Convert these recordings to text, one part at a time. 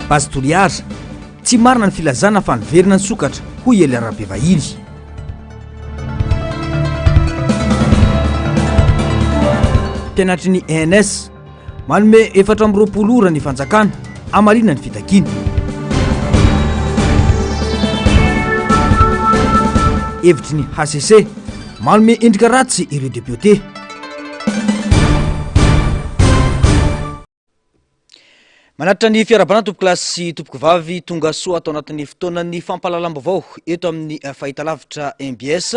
Base Toliara, Tsy marina ny filazana fa niverina ny sokatra, hoy i Elia Rabevahiny. Mpianatry ny ENS, Manome 24 ora ny fanjakana hamaliana ny fitakiana. Hevitry ny hcc, Manome endrika ratsy ireo depiote. Manatitra ny fiarahabana tompokolahy sy tompokovavy tonga soa ato anatin'ny fotoanan'ny fampahalalam-baovao eto amin'ny fahitalavitra mbs.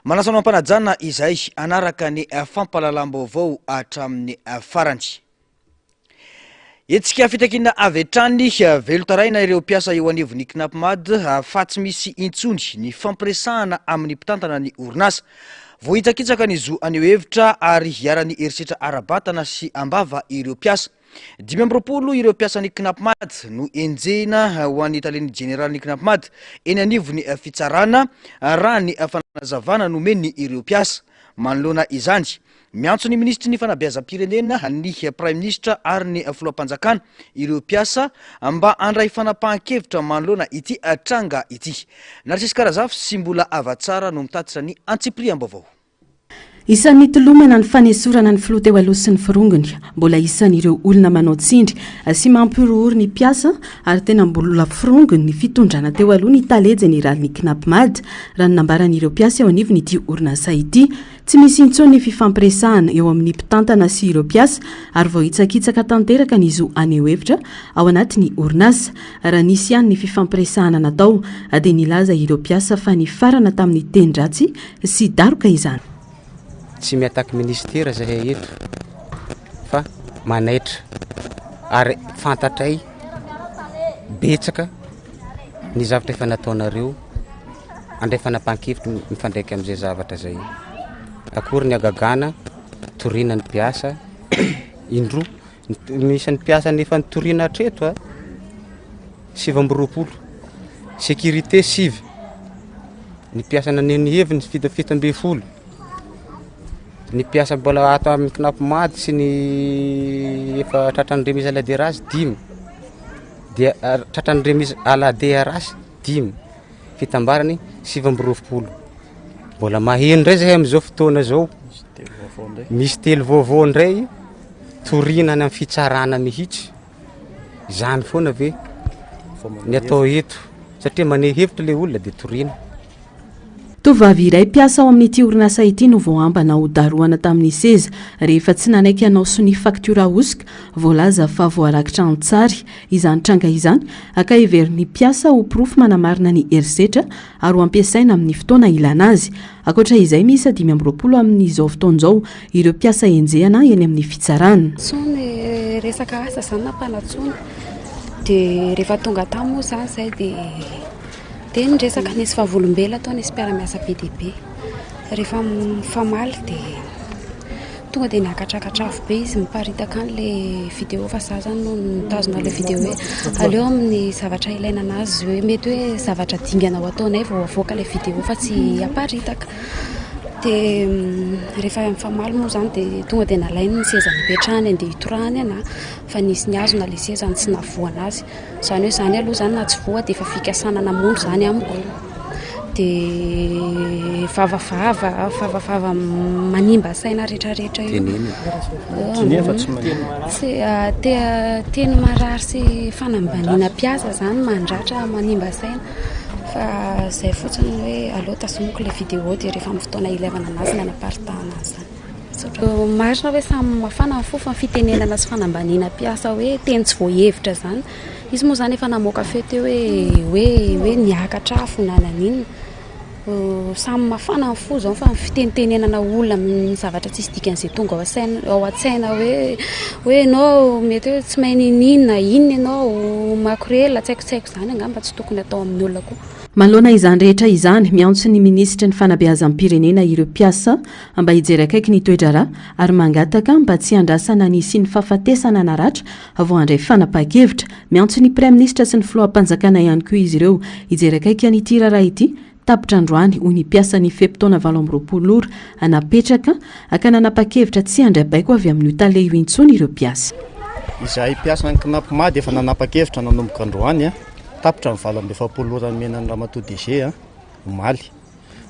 Manasa anao am-panajana izay hanaraka ny fampahalalam-baovao hatramin'ny farany. Hetsika fitakiana avy hatrany, velon-taraina ireo mpiasa eo anivon'ny Cnapmad fa tsy misy intsony ny fampiresahana amin'ny mpitantana ny orinasa. Voahitsakitsaka ny zo haneho hevitra ary iharan'ny herisetra ara-batana sy am-bava ireo mpiasa. 25 ireo mpiasan'ny Cnapmad no enjehina ho an'ny talen'ny jeneralin'ny Cnapmad eny anivon'ny fitsarana raha ny fanazavana nomeny ireo mpiasa. Manoloana izany, miantso ny minisitry ny fanabeazam-pirenena, ny praiminisitra ary ny filoham-panjakana ireo mpiasa mba handray fanapahan-kevitra manoloana ity tranga ity. Narcisse Karazafy sy Mbola Havatsara no mitatitra ny antsipiriam-baovao. Isan'ny nitolomana ny fanesorana ny filoha teo aloha sy ny forongony. Mbola isan'ireo olona manao tsindry sy mampihorohoro ny mpiasa ary tena mbola forongony ny fitondrana teo aloha ny tale jeneralin'ny Cnapmad, raha ny nambaran'ireo mpiasa eo anivon'ity orinasa ity. Tsy misy intsony ny fifampiresahana eo amin'ny mpitantana sy ireo mpiasa ary voahitsakitsaka tanteraka ny zo haneho hevitra ao anatin'ny orinasa. Raha nisy ihany ny fifampiresahana natao dia nilaza ireo mpiasa fa nifarana tamin'ny teny ratsy sy daroka izany. Tsy mi-attaque ministera zahay eto fa manaitra ary fantatray betsaka ny zavatra efa nataonareo handray fanapahan-kevitra mifandraika amin'izay zavatra izay. Akory ny hagagana, toriana ny mpiasa indroa, ny isan'ny mpiasa efa nitoriana hatreto a, 29, sécurité sivy, ny mpiasa naneho ny heviny 17, ny mpiasa mbola ato amin'ny Cnapmad sy ny efa tratran'ny remise à la DRH dimy, dia tratran'ny remise à la DRH dimy. Fitambarany 29. Mbola maheno indray zahay amin'izao fotoana izao. Misy telo vaovao indray toriana any amin'ny fitsarana mihitsy. Izany foana ve ny atao eto? Satria maneho hevitra ilay olona dia toriana. Tovovavy iray mpiasa ao amin'ity orinasa ity no voaambana ho darohana tamin'ny seza rehefa tsy nanaiky hanao sonia faktiora hosoka voalaza fa voarakitra an-tsary Izany tranga izany ka heverin'ny mpiasa ho porofo manamarina ny herisetra ary ho ampiasaina amin'ny fotoana ilana azy. Ankoatra izay, miisa 25 amin'izao fotoana izao ireo mpiasa enjehana eny amin'ny fitsarana. Intsony resaka asa izany nampanantsoina dia rehefa tonga tany moa izany izahay dia dia niresaka, nisy vavolombelona tao, nisy mpiara-miasa be dia be. Rehefa mifamaly dia tonga dia niakatrakatra avo be izy miparitaka any ilay vidéo fa za zany no nitazona ilay vidéo hoe aleo amin'ny zavatra ilaina anazy hoe mety hoe zavatra dingana ho ataonay vao avoaka ilay vidéo fa tsy aparitaka. Dia rehefa mifamaly moa zany dia tonga dia nalainy ny seza nipetrahany andeha hitorahany ana fa nisy nihazona ilay seza tsy nahavoa anazy. Izany hoe izany aloha izany na tsy voa dia efa fikasana namono izany amiko. Dia vavavava, vavavava manimba saina rehetrarehetra io. Tsy teny marary sy fanambaniana mpiasa izany mandratra manimba saina. Fa izay fotsiny hoe aleo tazomiko ilay vidéo dia rehefa amin'ny fotoana ilaivana anazy no anaparitahana an'izany. Marina hoe samy mafana ny fo fa ny fitenenana sy fanambaniana mpiasa hoe teny tsy voahevitra izany. Izy moa izany efa namoaka feo teo hoe hoe hoe niakatra afo na naninona. Samy mafana ny fo izao fa ny fitenitenenana olona amin'ny zavatra tsisy dikany izay tonga ao an-tsaina ao an-tsaina hoe hoe ianao mety hoe tsy mahay n'inon'inona, inona ianao, makorelina, tsy haiko tsy haiko izany angamba tsy tokony atao amin'ny olona koa. Manoloana izany rehetra izany, miantso ny minisitry ny fanabeazam-pirenena ireo mpiasa mba hijery akaiky ny toe-draharaha ary mangataka mba tsy hiandrasana ny hisian'ny fahafatesana na ratra vao handray fanapahan-kevitra. Miantso ny Praiminisitra sy ny Filoham-panjakana ihany koa izy ireo hijery akaiky an'ity raharaha ity. Tapitra androany, hoy ny mpiasa ny fe-potoana 28 ora napetraka ka nanapa-kevitra tsy handray baiko avy amin'io tale io intsony ireo mpiasa. Izahay mpiasan'ny Cnapmad efa nanapa-kevitra nanomboka androany, tapitra ny 48 ora nomena an'i Ramatoa DG omaly.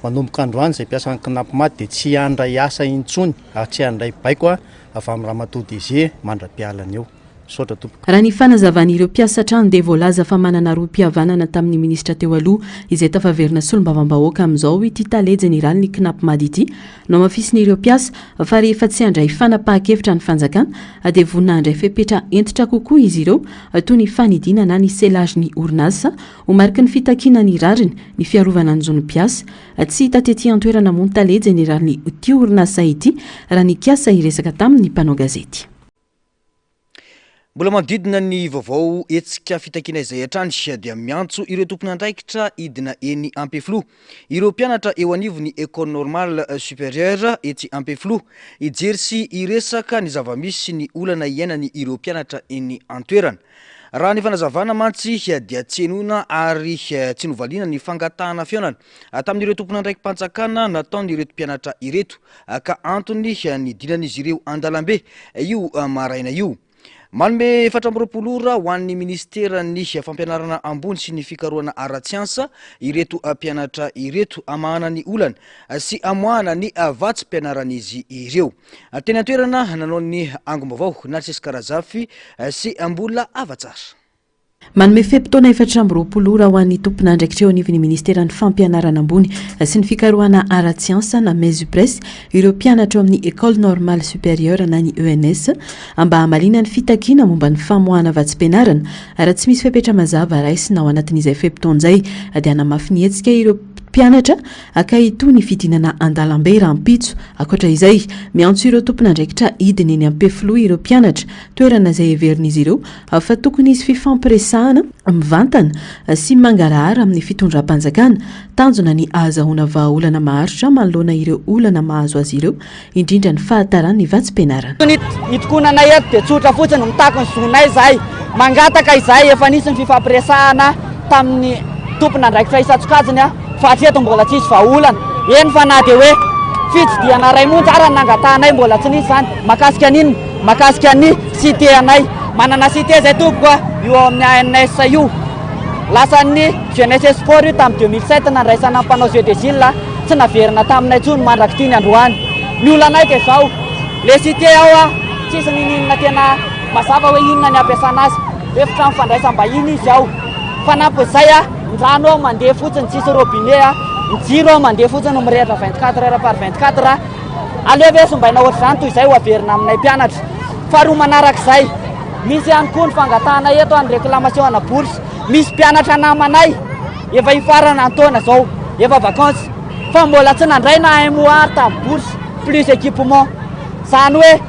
Manomboka androany izay mpiasan'ny Cnapmad dia tsy handray asa intsony ary tsy handray baiko avy amin'i Ramatoa DG mandra-pialany eo. Misaotra tompoko. Raha ny fanazavan'ireo mpiasa hatrany dia voalaza fa manana rohim-pihavanana tamin'ny minisitra teo aloha izay tafaverina solombavambahoaka amin'izao ity tale jeneralin'ny Cnapmad ity. Nohamafisin'ireo mpiasa fa rehefa tsy handray fanapahan-kevitra ny fanjakana dia vonona handray fepetra hentitra kokoa izy ireo toy ny fanidiana na ny scelage ny orinasa ho mariky ny fitakiana ny rariny, ny fiarovana ny zon'ny mpiasa. Tsy hita tety an-toerana moa ny tale jeneralin'ity orinasa ity raha nikasa hiresaka tamin'ny mpanao gazety. Mbola manodidina ny vaovao hetsika fitakiana izay hatrany dia miantso ireo tompon'andraikitra hidina eny Ampefiloha ireo mpianatra eo anivon'ny Ecole Normale Supérieure etsy Ampefiloha hijery sy hiresaka ny zava-misy sy ny olana iainany ireo mpianatra eny an-toerana. Raha ny fanazavana mantsy dia tsy henoina ary tsy novaliana ny fangatahana fihaonana tamin'ireo tompon'andraiki-panjakana nataon'ireto mpianatra ireto ka antony nidinan'izy ireo an-dalambe io maraina io. Manome 24 ora ho an'ny minisiteran'ny fampianarana ambony sy ny fikarohana ara-tsiansa ireto mpianatra ireto hamahana ny olana sy hamoahana ny vatsim-pianaran'izy ireo. Teny an-toerana nanao ny angom-baovao Narcisque Razafy sy Mbola Havatsara. Manome fe-potoana 24 ora ho an'ny tompon'andraikitra eo anivon'ny minisiteran'ny Fampianarana ambony sy ny fikarohana ara-tsiansa na Mesupres ireo mpianatra ao amin'ny Ecole Normale Supérieure na ny ENS mba hamaliana ny fitakiana momba ny famoahana vatsim-pianarana. Raha tsy misy fepetra mazava raisina ao anatin'izay fe-potoana izay dia hanamafy ny hetsika ireo mpianatra ka hitohy ny fidinana an-dalambe rahampitso. Ankoatra izay, miantso ireo tompon'andraikitra hidina eny Ampefiloha ireo mpianatra, toerana izay heverin'izy ireo fa tokony hisy fifampiresahana mivantana sy mangarahara amin'ny fitondram-panjakana. Tanjona ny ahazahoana vahaolana maharitra manoloana ireo olana mahazo azy ireo, indrindra ny fahataran'ny vatsim-pianarana. Ny hitokonanay eto dia tsotra fotsiny, mitaky ny zonay izahay, mangataka izahay, efa nisy ny fifampiresahana tamin'ny tompon'andraikitra isan-tsokajiny fa hatreto mbola tsisy vahaolana, eny fa na dia hoe fitsidihana iray monja ara no nangatahanay mbola tsy nisy izany, mahakasika an'inona? Mahakasika ny cité anay, manana cité izay tompoko a, io ao amin'ny ANS io, lasan'ny jeunesse et sport io tamin'ny 2007 nandraisana ny mpanao jeux des îles, tsy naverina taminay intsony mandrak'ity ny androany. Ny olanay dia izao, le cité ao a, tsisy ninininona tena mazava hoe inona ny ampiasana azy, efitrano fandraisam-bahiny izy ao. Fanampin'izay a, ny rano ao mandeha fotsiny tsisy robinet a, ny jiro ao mandeha fotsiny mirehitra 24 heures par 24 a. Aleo ve sombaina ohatr'izany toy izay ho averina aminay mpianatra. Faharoa manarak'izay, misy ihany koa ny fangatahana eto ny réclamation ana bourse. Misy mpianatra namanay Efa hifarana ny taona zao, efa vacances, fa mbola tsy nandray na un mois ary tamin'ny bourse plus équipement. Zany hoe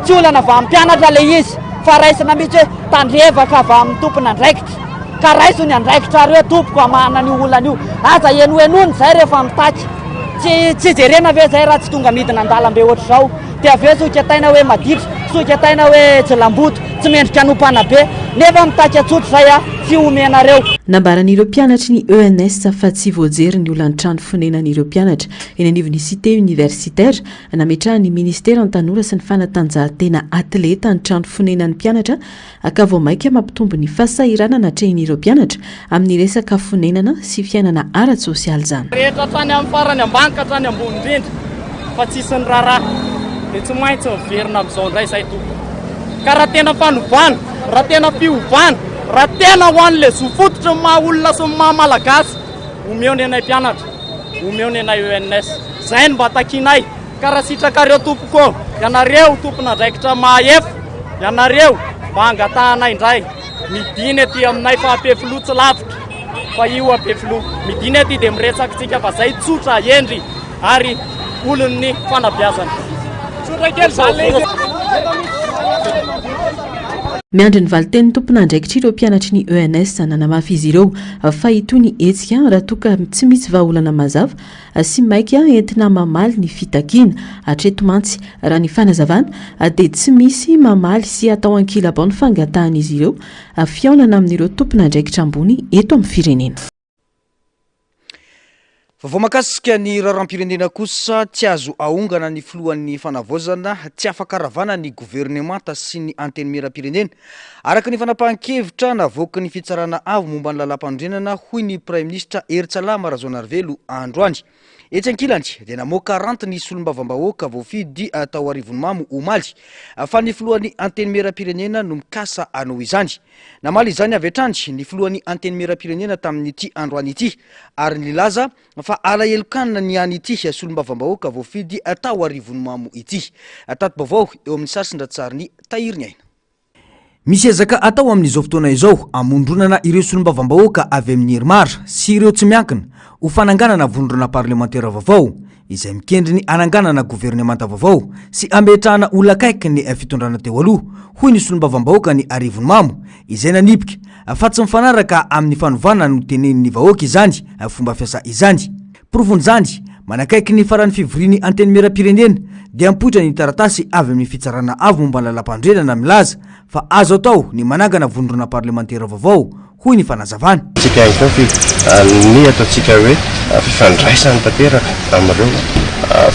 tsy olana avy amin'ny mpianatra ilay izy fa raisina mihitsy hoe tandrevaka avy amin'ny tompon'andraikitra. Ka raiso ny andraikitrareo tompoko hamahana an'io olana io. Aza henohenoina izay rehefa mitaky. Tsy tsy jerena ve izay raha tsy tonga midina an-dalambe ohatr'izao? Dia avy eo soketaina hoe maditra, soketaina hoe jilamboto, tsy mendrika anompana be, nefa mitaky atsotra izay tsy omenareo. Nambaran'ireo mpianatry ny ENS fa tsy voajery ny olan'ny trano fonenan'ireo mpianatra eny anivon'ny Cité Universitaire. Nametrahan'ny Ministeran'ny Tanora sy ny Fanatanjahantena atleta ny trano fonenan'ny mpianatra ka vao mainka mampitombo ny fahasahiranana atrehin'ireo mpianatra amin'ny resaka fonenana sy fiainana ara-tsosialy izany. Rehetra hatrany amin'ny farany ambany ka hatrany ambony indrindra fa tsisy ny raharaha dia tsy maintsy miverina amin'izao indray izay tompoko. Ka raha tena fanovana, raha tena fiovana, raha tena ho an'ilay zo fototry ny maha olona sy ny maha malagasy, omeo ny anay mpianatra, omeo ny anay ENS. Izay no mba takianay. Ka raha sitrakareo tompoko ô, ianareo tompon'andraikitra mahefa, ianareo mba angatahanay indray, midina ety aminay fa Ampefiloha tsy lavitra fa io Ampefiloha. Midina ety dia miresaka tsika fa zay tsotra, hendry ary olon'ny fanabeazana. Tsotra kely zany le izy. Miandry ny valin-tenin'ny tompon'andraikitra ireo mpianatry ny ENS. Nanamafy izy ireo fa hitohy ny hetsika raha toa ka tsy misy vahaolana mazava sy maika entina mamaly ny fitakiana. Hatreto mantsy, raha ny fanazavana, dia tsy misy mamaly sy atao ankilabao ny fangatahan'izy ireo fihaonana amin'ireo tompon'andraikitra ambony eto amin'ny firenena. Vaovao mahakasika ny raharaham-pirenena kosa, tsy azo ahongana ny filohan'ny fanavaozana, tsy afaka ravana ny governemanta sy ny antenimierampirenena, araka ny fanapahan-kevitra navoaky ny fitsarana avo momba ny lalàmpanorenana, hoy ny praiminisitra Herintsalama Rajaonarivelo androany. Etsy ankilany dia namoaka ranty ny solombavambahoaka voafidy tao Arivonimamo omaly fa ny filohan'ny antenimierampirenena no mikasa hanao izany. Namaly izany avy hatrany ny filohan'ny Antenimierampirenena tamin'ity androany ity ary nilaza fa alahelon-kanina ny an'ity solombavambahoaka voafidy tao Arivonimamo ity. Tati-baovao eo amin'ny sary sy ny ratsarin'i Tahiriniaina. Misy ezaka atao amin'izao fotoana izao hamondronana ireo solombavambahoaka avy amin'ny Irmar sy ireo tsy miankina ho fananganana vondrona parlemantera vaovao izay mikendry ny hananganana governemanta vaovao sy hametrahana olona akaiky ny fitondrana teo aloha, hoy ny solombavambahoaka ny Arivonimamo, izay nanipika fa tsy mifanaraka amin'ny fanovana notenenin'ny vahoaka izany fomba fiasa izany. Porofon'izany, manakaiky ny faran'ny fivorian'ny Antenimierampirenena dia mipoitra ny taratasy avy amin'ny Fitsarana Avo momba ny Lalàmpanorenana milaza fa azo atao ny manangana vondrona parlemantera vaovao hoy ny fanazavana. Tsika ihany koa fi ny ataontsika hoe fifandraisany tanteraka amin'ireo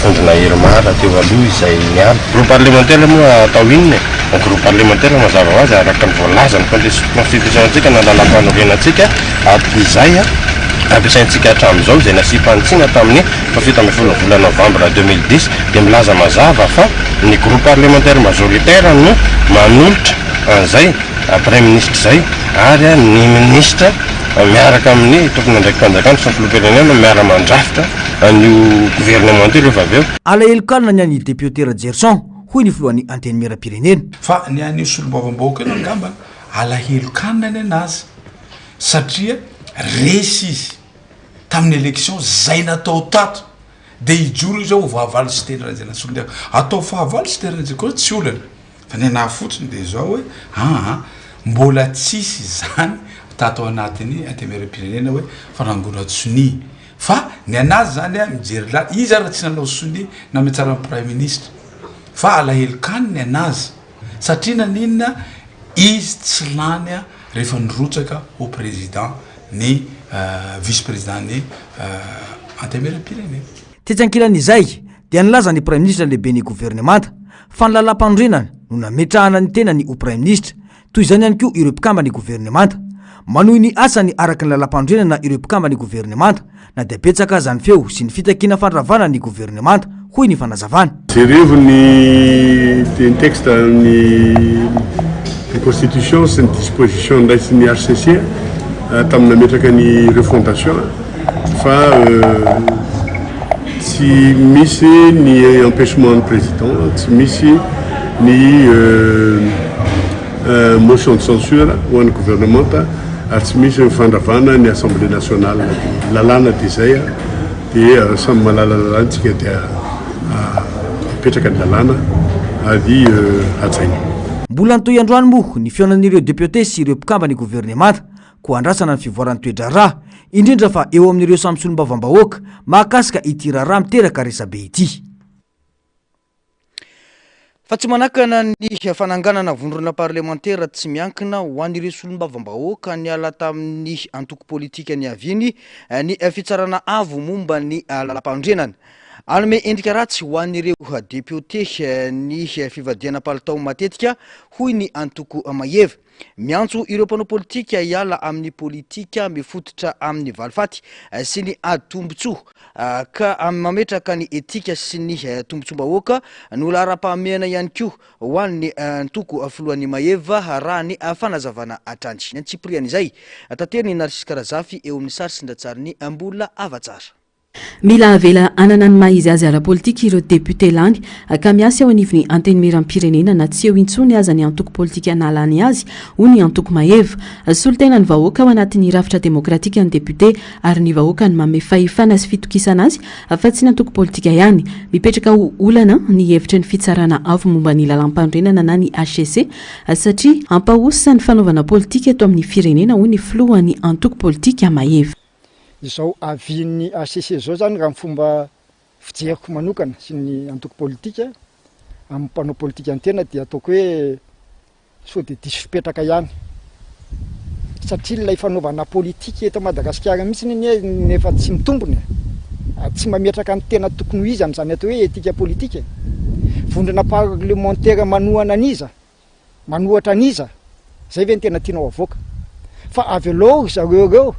vondrona Irmar teo aloha izay niala. Groupe parlementaire moa atao inona e? Ny groupe parlementaire mazava ho azy araka ny voalazan'ny constitution-ntsika na lalàmpanorenantsika izay ampiasaintsika hatramin'izao izay nasiam-panitsiana tamin'ny faha 17 volana novambra 2010 dia milaza mazava fa ny groupe parlementaire majoritaire no manolotra an'izay Praiminisitra izay ary ny minisitra miaraka amin'ny tompon'andraiki-panjakana sy ny filoham-pirenena no miara-mandrafitra an'io gouvernement io rehefa avy eo. Alahelon-kanina ny an'i depiote Rajerison, hoy ny filohan'ny Antenimierampirenena. Fa ny an'io solombavambahoaka io angamba alahelon-kanina ny an'azy satria resy izy tamin'ny élection zay natao tato de hijoro izy hoe ho fahavalo Siteny Randrianasoloniaiko. Atao fahavalo Siteny Randrianasoloniaiko tsy olana. Fa ny anah fotsiny dia izao hoe aa mbola tsisy izany tato anatin'ny antemieram-pirenena hoe fanangonan-tsonia fa ny anazy zany a mijery la izy ara tsy nanao sonia nametsaran'ny praiminisitra fa alahelon-kany ny anazy satria naninona izy tsy lany a rehefa nirotsaka ho président ny vice président ny antemieram-pirenena. Tetsy ankilan'izay dia nilaza ny praiminisitra lehiben'ny governemanta fa ny lalàmpanorenana no nametrahana ny tenany ho praiminisitra, toy izany ihany koa ireo mpikamban'ny governemanta. Manohy ny asany araka ny lalàmpanorenana ireo mpikamban'ny governemanta na dia betsaka aza ny feo sy ny fitakiana fandravana ny governemanta, hoy ny fanazavana. Jerevo ny ny texte ny constitution sy ny disposition nraisin'ny HCC tamin'ny nametraka ny refondation fa tsy misy ny empêchement ny président, tsy misy ny motion de censure ho an'ny gouvernementa ary tsy misy ny fandravana ny assemblée nationale. Lalàna dia izay dia samy mahalala lalàna tsika dia apetraka ny lalàna ary hajaina. Mbola nitohy androany moa ny fihaonan'ireo depiote sy ireo mpikamban'ny governemanta Koa andrasana ny fivoaran'ny toe-draharaha, indrindra fa eo amin'ireo samy solombavambahoaka, mahakasika ity raharaha miteraka resabe ity. Fa tsy manakana ny fananganana vondrona parlemantera tsy miankina ho an'ireo solombavambahoaka niala tamin'ny antoko politika niaviany ny Fitsarana Avo momba ny Lalàmpanorenana. Hanome endrika ratsy ho an'ireo depiote ny fivadihana palitao matetika, hoy ny antoko Maeva. Miantso ireo mpanao politika hiala amin'ny politika mifototra amin'ny valifaty sy ny ady tombontsoa ka mametraka ny etika sy ny tombontsoam-bahoaka no laharam-pahamehana ihany koa ho an'ny antoko filohan'ny Maeva raha ny fanazavana hatrany. Ny antsipirian'izay, taterin'i Narcisse Karazafy eo amin'ny sary sy ny ratsarin'i Mbola Havatsara. Mila avela hanana ny maha izy azy ara-politika ireo depiote lany ka miasa eo anivon'ny Antenimierampirenena na tsy eo intsony aza ny antoko politika nahalany azy, hoy ny antoko Maeva. Solontenan'ny vahoaka ao anatin'ny rafitra demokratika ny depiote ary ny vahoaka no manome fahefana sy fitokisana azy fa tsy ny antoko politika ihany. Mipetraka ho olana ny hevitry ny Fitsarana Avo momba ny Lalàmpanorenana na ny hcc satria hampahosa ny fanaovana politika eto amin'ny firenena, hoy ny filohan'ny antoko politika Maeva. Izao avis-n'ny hcc izao izany raha ny fomba fijeriko manokana sy ny antoko politika amin'ny mpanao politika ny tena dia ataoko hoe sao dia diso fipetraka ihany satria ilay fanaovana politika eto Madagasikara mihitsy anie nefa tsy mitombina e. tsy mametraka ny tena tokony ho izy amin'izany atao hoe éthique politique e. Vondrona parlemantera manohana an'iza? Manohatra an'iza? Zay ve ny tena tianao avoaka? Fa avelao ry zareo ireo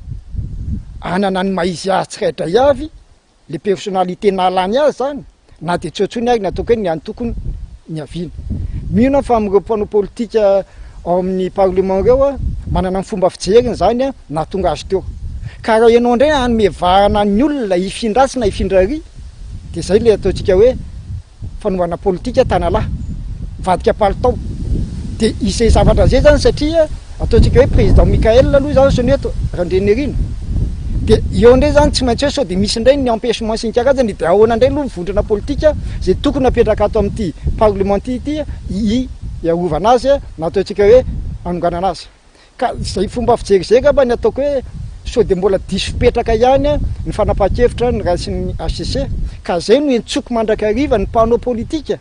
hanana ny maha izy azy tsiraidray avy, le personnalité nahalany azy zany, na dia tsy eo intsony ary ny ataoko hoe ny antokony niaviana. Mino aho fa amin'ireo mpanao politika ao amin'ny parlement ireo a, manana ny fomba fijeriny izany a, nahatonga azy teo. Ka raha ianao indray hanome vahana ny olona hifindra atsy na hifindra ary, dia izay ilay ataontsika hoe fanaovana politika tanalahy, mivadika palitao. Dia izay zavatra izay izany satria ataontsika hoe président Mickaël aloha izany sao ny eto Randrianirina, dia eo indray izany tsy maintsy hoe sao dia misy indray ny empêchement sy ny karazany, dia ahoana indray aloha ny vondrona politika izay tokony hapetraka ato amin'ity parlement ity hiarovana azy na ataontsika hoe hanonganana azy. Ka izay fomba fijery izay angamba ny ataoko hoe sao dia mbola diso fipetraka ihany ny fanapahan-kevitra noraisin'ny hcc. Ka izay no entsoko mandrakariva ny mpanao politika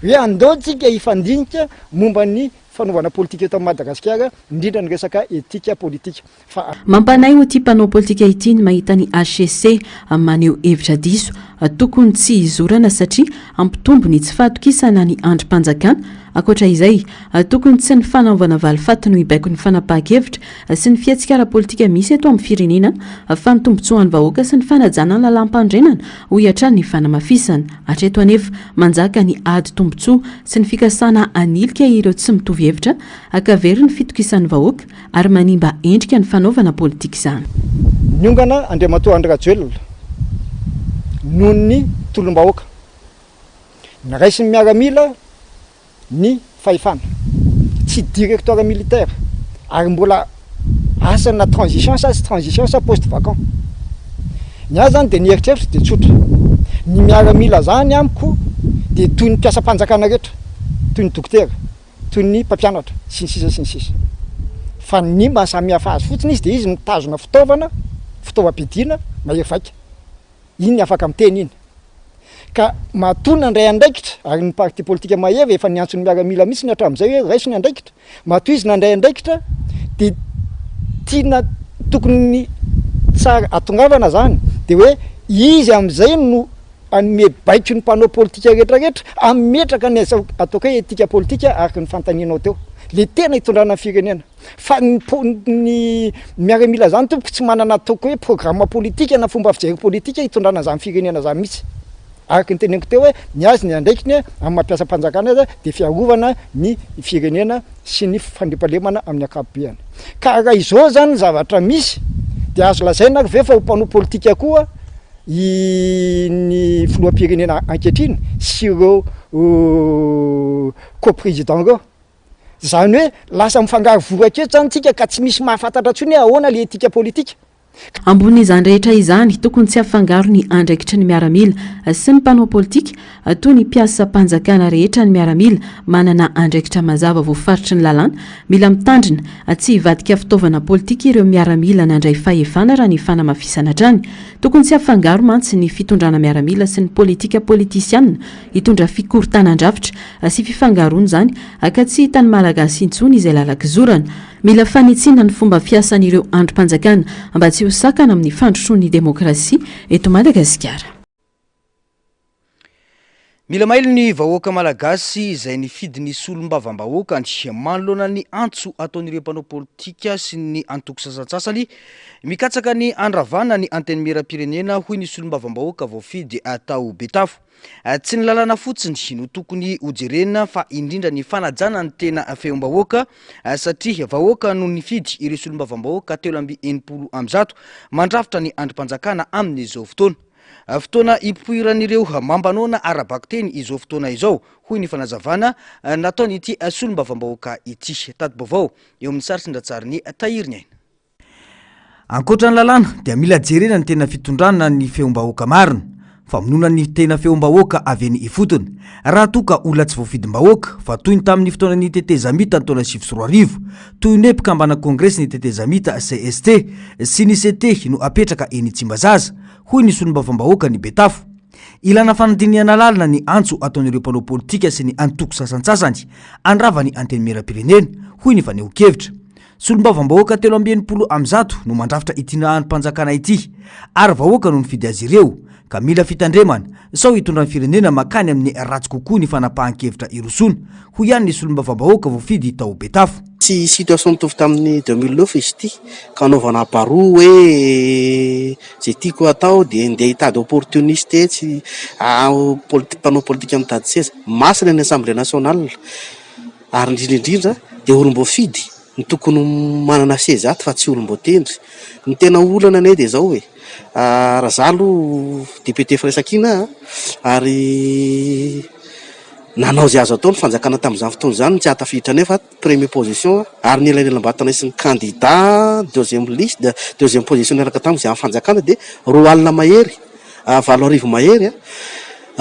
hoe andao tsika hifandinika momba ny fanaovana politika eto Madagasikara, indrindra ny resaka etika politika. Fa. Mampanahy ho ity mpanao politika ity ny mahita ny hcc maneho hevitra diso. Tokony tsy hizorana satria hampitombo ny tsy fahatokisana ny andrim-panjakana. Ankoatra izay, tokony tsy ny fanaovana valifaty no hibaiko ny fanapahan-kevitra sy ny fihetsika ara-politika misy eto amin'ny firenena fa ny tombontsoan'ny vahoaka sy ny fanajana ny lalàmpanorenana, hoy hatrany ny fanamafisana. Hatreto anefa, manjaka ny ady tombontsoa sy ny fikasana hanilika ireo tsy mitovy hevitra ka very ny fitokisan'ny vahoaka ary manimba endrika ny fanaovana politika izany. Niongana Andriamatoa Andry Rajoelina noho ny tolom-bahoaka. Noraisin'ny miaramila ny fahefana. Tsy directoire militaire ary mbola asa na transition sa tsy transition sa poste vacant. Ny ahy zany dia ny eritreritro dia tsotra. Ny miaramila zany amiko dia toy ny mpiasam-panjakana rehetra, toy ny dokotera. toy ny mpampianatra, sy ny sisa sy ny sisa Fa ny maha samy hafa azy fotsiny izy dia izy mitazona fitaovana, fitaovam-piadiana mahery vaika. Iny afaka miteny iny. Ka matoa nandray andraikitra, ary ny parti politika mahery efa niantso ny miaramila mihitsy ny hatramin'izay hoe raiso ny andraikitra. Matoa izy nandray andraikitra dia tiana tokony tsara atongavana zany dia hoe izy amin'izay no hanome baiko ny mpanao politika rehetra rehetra hametraka ny ataoko hoe etika politika araka ny fanontanianao teo le tena hitondrana ny firenena fa ny ny miaramila zany tompoko tsy manana ataoko hoe programme politika na fomba fijery politika hitondrana zany firenena zany mihitsy araka ny teneniko teo hoe ny azy ny andraikiny amin'ny maha mpiasam-panjakana azy dia fiarovana ny firenena sy ny fandriampahalemana amin'ny ankapobeny ka raha izao zany ny zavatra misy dia azo lazaina ary ve fa ho mpanao politika koa i ny filoham-pirenena ankehitriny sy ireo co-président ireo. Izany hoe lasa mifangaro voraka eto zany tsika ka tsy misy mahafantatra intsony hoe ahoana le etika politika. Ambonin'izany rehetra izany, tokony tsy hafangaro ny andraikitry ny miaramila sy ny mpanao politika toy ny mpiasam-panjakana rehetra ny miaramila manana andraikitra mazava voafaritry ny lalàna. Mila mitandrina tsy hivadika fitaovana politika ireo miaramila nandray fahefana raha ny fanamafisana hatrany. Tokony tsy hafangaro mantsy ny fitondrana miaramila sy ny politika politisiana hitondra fikorontanan-drafitra sy fifangaroana izany ka tsy hitan'ny Malagasy intsony izay lalan-kizorana. Mila fanitsiana ny fomba fiasan'ireo andrim-panjakana mba tsy ho sakana amin'ny fandrosoan'ny demokrasia eto Madagasikara. Mila mailo ny vahoaka malagasy izay nifidy ny solombavambahoakany manoloana ny antso ataon'ireo mpanao politika sy ny antoko sasantsasany mikatsaka ny handravana ny Antenimierampirenena hoy ny solombavambahoaka voafidy tao Betafo. Tsy ny lalàna fotsiny no tokony hojerena fa indrindra ny fanajana ny tena feom-bahoaka satria vahoaka no nifidy ireo solombavambahoaka 163 mandrafitra ny andrim-panjakana amin'izao fotoana. Fotoana hipoiran'ireo mambanona ara-bakiteny izao fotoana izao, hoy ny fanazavana nataon'ity solombavambahoaka ity. Tati-baovao eo amin'ny sary sindratsarin'i Tahiry Ny Aina. Ankoatra ny lalàna dia mila jerena ny tena fitondrana ny feom-bahoaka marina. Famonoana ny tena feom-bahoaka avy eny ifotony. Raha toa ka olona tsy voafidim-bahoaka, fa toy ny tamin'ny fotoanan'ny tetezamita ny taona 2009, toy ny hoe mpikambana kongresy ny tetezamita cst sy ny CT no apetraka eny Tsimbazaza, hoy ny solombavambahoaka ny Betafo. Ilana fanadinihana lalina ny antso ataon'ireo mpanao politika sy ny antoko sasantsasany handrava ny Antenimierampirenena, hoy ny fanehoan-kevitra. Solombavambahoaka 163 no mandrafitra ity andrim-panjakana ity ary vahoaka no nifidy azy ireo ka mila fitandremana sao hitondra ny firenena makany amin'ny ratsy kokoa ny fanapahan-kevitra irosoana, hoy ihany ny solombavambahoaka voafidy tao Betafo. Tsy situation mitovy tamin'ny 2009 izy ity ka anaovana baroa hoe izay tiako atao dia ndeha hitady opportuniste etsy, mpanao politika mitady seza. Masina ny Assemblée nationale. Ary indrindra indrindra dia olom-boafidy no tokony manana seza ato fa tsy olom-boatendry. Ny tena olana anie dia izao e, raha za aloha député Firaisankina ary nanao izay azo atao ny fanjakana tamin'izany fotoana izany no tsy ahatafiditra anefa premier position ary ny elanelam-batana sy ny candidat deuxième liste, deuxième position niaraka tamiko izay amin'ny fanjakana dia 20 alina mahery. 8000 mahery a!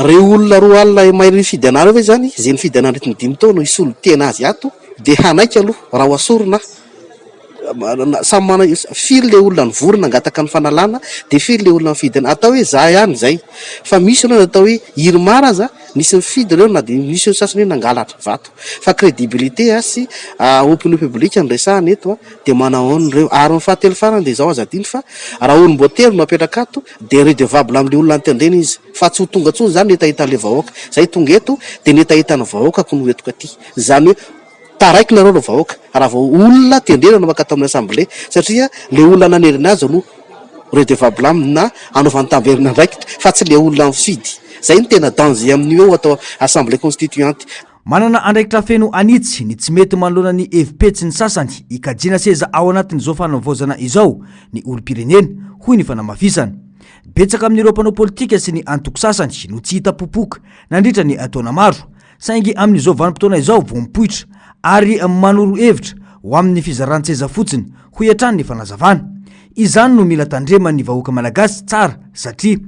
Reo olona 20 alina mahery nifidy anareo ve zany ze nifidy anah nandritry ny dimy taona hisolo tena azy ato de hanaiky aloha raha ho asorina aho? Samy manana firy le olona nivory nangataka ny fanalana de firy le olona nifidy anah? Atao hoe za ihany zay fa misy ireo natao hoe irmar aza nisy nifidy ireo na de misy ireo sasany hoe nangalatra vato fa crédibilité sy opinion publique no resahana eto a! Dia manao aona ireo? Ary ny fahatelo farany dia izao aza adino fa raha olom-boatery no apetraka ato dia redevable amin'ilay olona notendrena izy fa tsy ho tonga intsony izany ny hetahetan'ilay vahoaka. Izay tonga eto dia ny hetahetan'ny vahoakako no entiko aty. Izany hoe taraiky nareo ry vahoaka raha vao olona tendrena no mankato amin'ny assemblée satria ilay olona nanerena azy no redevable aminy na anaovany tamberin'andraikitra fa tsy ilay olona nifidy. Izay no tena danger amin'io eo atao assemblée constituante. Manana andraikitra feno hanitsy ny tsy mety manoloana ny hevi-petsy ny sasany hikajiana seza ao anatin'izao fanavaozana izao ny olom-pirenena, hoy ny fanamafisana. Betsaka amin'ireo mpanao politika sy ny antoko sasany no tsy hita popoka nandritra ny taona maro, saingy amin'izao vanim-potoana izao vao mipoitra ary manoro hevitra ho amin'ny fizaran-tseza fotsiny, hoy hatrany ny fanazavana. Izany no mila tandreman'ny vahoaka malagasy tsara satria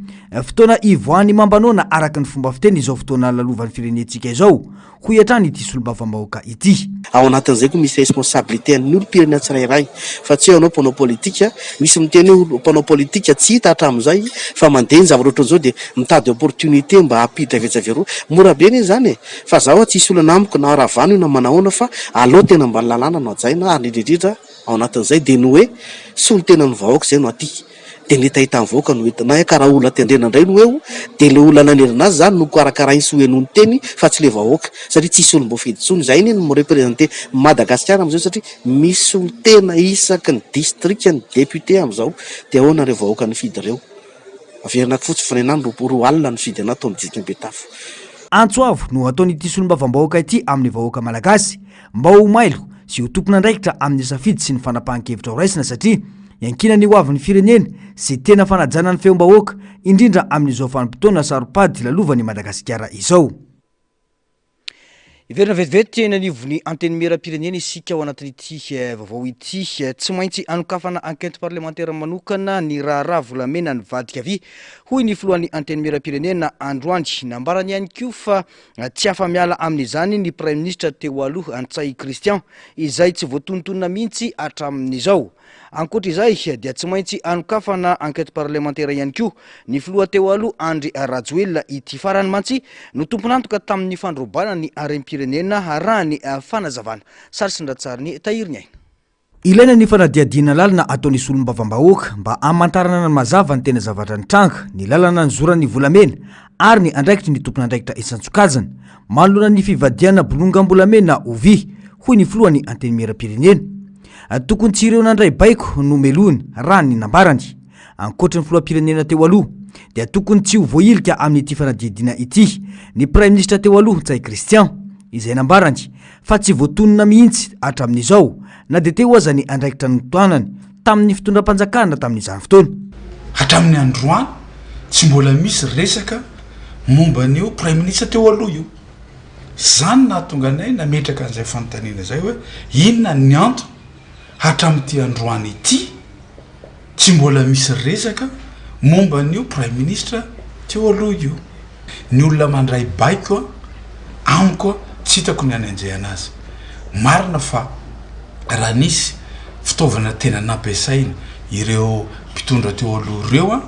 fotoana ivoahan'ny mambanoana araka ny fomba fiteny izao fotoana lalovan'ny firenentsika izao, hoy hatrany ity solombavambahoaka ity. Ao anatin'izay koa misy responsabilité an'ny olom-pirenena tsirairay fa tsy hoe ianao mpanao politika, misy miteny hoe mpanao politika tsy hita hatramin'izay fa mandeha ny zavatra ohatran'izao dia mitady opportunité mba hampiditra avy etsy avy eroa. Mora be anie izany e! Fa za hoa tsisy olana amiko na ravana io na manahoana fa aleo tena mba ny lalàna no hajaina ary indrindra indrindra Ao anatin'izay dia ny hoe solontenan'ny vahoaka izay no aty, dia ny hetahetan'ny vahoaka no entina, ka raha olona tendrena indray no eo dia ilay olona nanerina azy izany no karakarainy sy hohenoiny teny fa tsy ilay vahoaka satria tsisy olom-boafidy intsony, izay anie no mi-representer Madagasikara amin'izao satria misy solontena isaky ny distrika ny député amin'izao dia ahoana ireo vahoaka nifidy ireo? Averina fotsy fa ny anah 20 nifidy anah tao amin'ny distrikan'i Betafo. Antso avo no ataon'ity solombavambahoaka ity amin'ny vahoaka malagasy Mba ho mailo sy ho tompon'andraikitra amin'ny safidy sy ny fanapahan-kevitra horaisina satria iankinan'ny hoavin'ny firenena sy tena fanajana ny feom-bahoaka, indrindra amin'izao vanim-potoana saro-pady lalovan'i Madagasikara izao. Hiverina vetivety eny anivon'ny Antenimierampirenena isika ao anatin'ity vaovao ity. Tsy maintsy anokafana enquête parlementaire manokana ny raharaha volamena nivadika vy, hoy ny filohan'ny Antenimierampirenena androany. Nambarany ihany koa fa Tsy afa-miala amin'izany ny praiminisitra teo aloha, Ntsay Christian, izay tsy voatonontonona mihitsy hatramin'izao. Ankoatra izay dia tsy maintsy anokafana enquête parlementaire ihany koa ny filoha teo aloha Andry Rajoelina. Ity farany mantsy no tompon'antoka tamin'ny fandrobana ny harem-pirenena raha ny fanazavana. Sary sy ny ratsarin'i Tahiry Ny Aina. Ilaina ny fanadihadiana lalina ataon'ny solombavambahoaka mba hamantarana ny mazava ny tena zavatra nitranga, ny lalana nizoran'ny volamena ary ny andraikitry ny tompon'andraikitra isan-tsokajiny manoloana ny fivadihana bolongam-bolamena ho vy, hoy ny filohan'ny Antenimierampirenena. Tokony tsy ireo nandray baiko no melohina, raha ny nambarany. Ankoatry ny filoham-pirenena teo aloha dia tokony tsy ho voahilika amin'ity fanadihadiana ity ny praiminisitra teo aloha Ntsay Christian, izay nambarany fa tsy voatonona mihitsy hatramin'izao na dia teo aza ny andraikitra notohanany tamin'ny fitondram-panjakana tamin'izany fotoana. Hatramin'ny androany tsy mbola misy resaka momba an'io praiminisitra teo aloha io. Izany nahatonga anay nametraka an'izay fanontaniana izay hoe inona ny antony hatramin'ity androany ity Tsy mbola misy resaka momba an'io praiminisitra teo aloha io. Ny olona mandray baiko amiko tsy hitako ny hanenjehana azy. Marina fa raha nisy fitaovana tena nampiasaina ireo mpitondra teo aloha ireo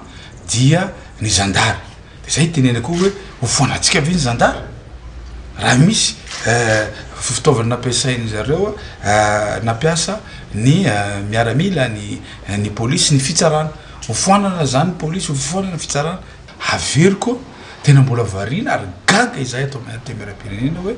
dia ny zandary. Dia zay itenenako hoe ho foanantsika ve ny zandary? Raha misy fitaovana nampiasain-dry zareo nampiasa ny miaramila, ny ny polisy, ny fitsarana. Ho foanana izany ny polisy, ho foanana ny fitsarana. Averiko, tena mbola variana ary gaga izahay ato amin'ny Antenimierampirenena hoe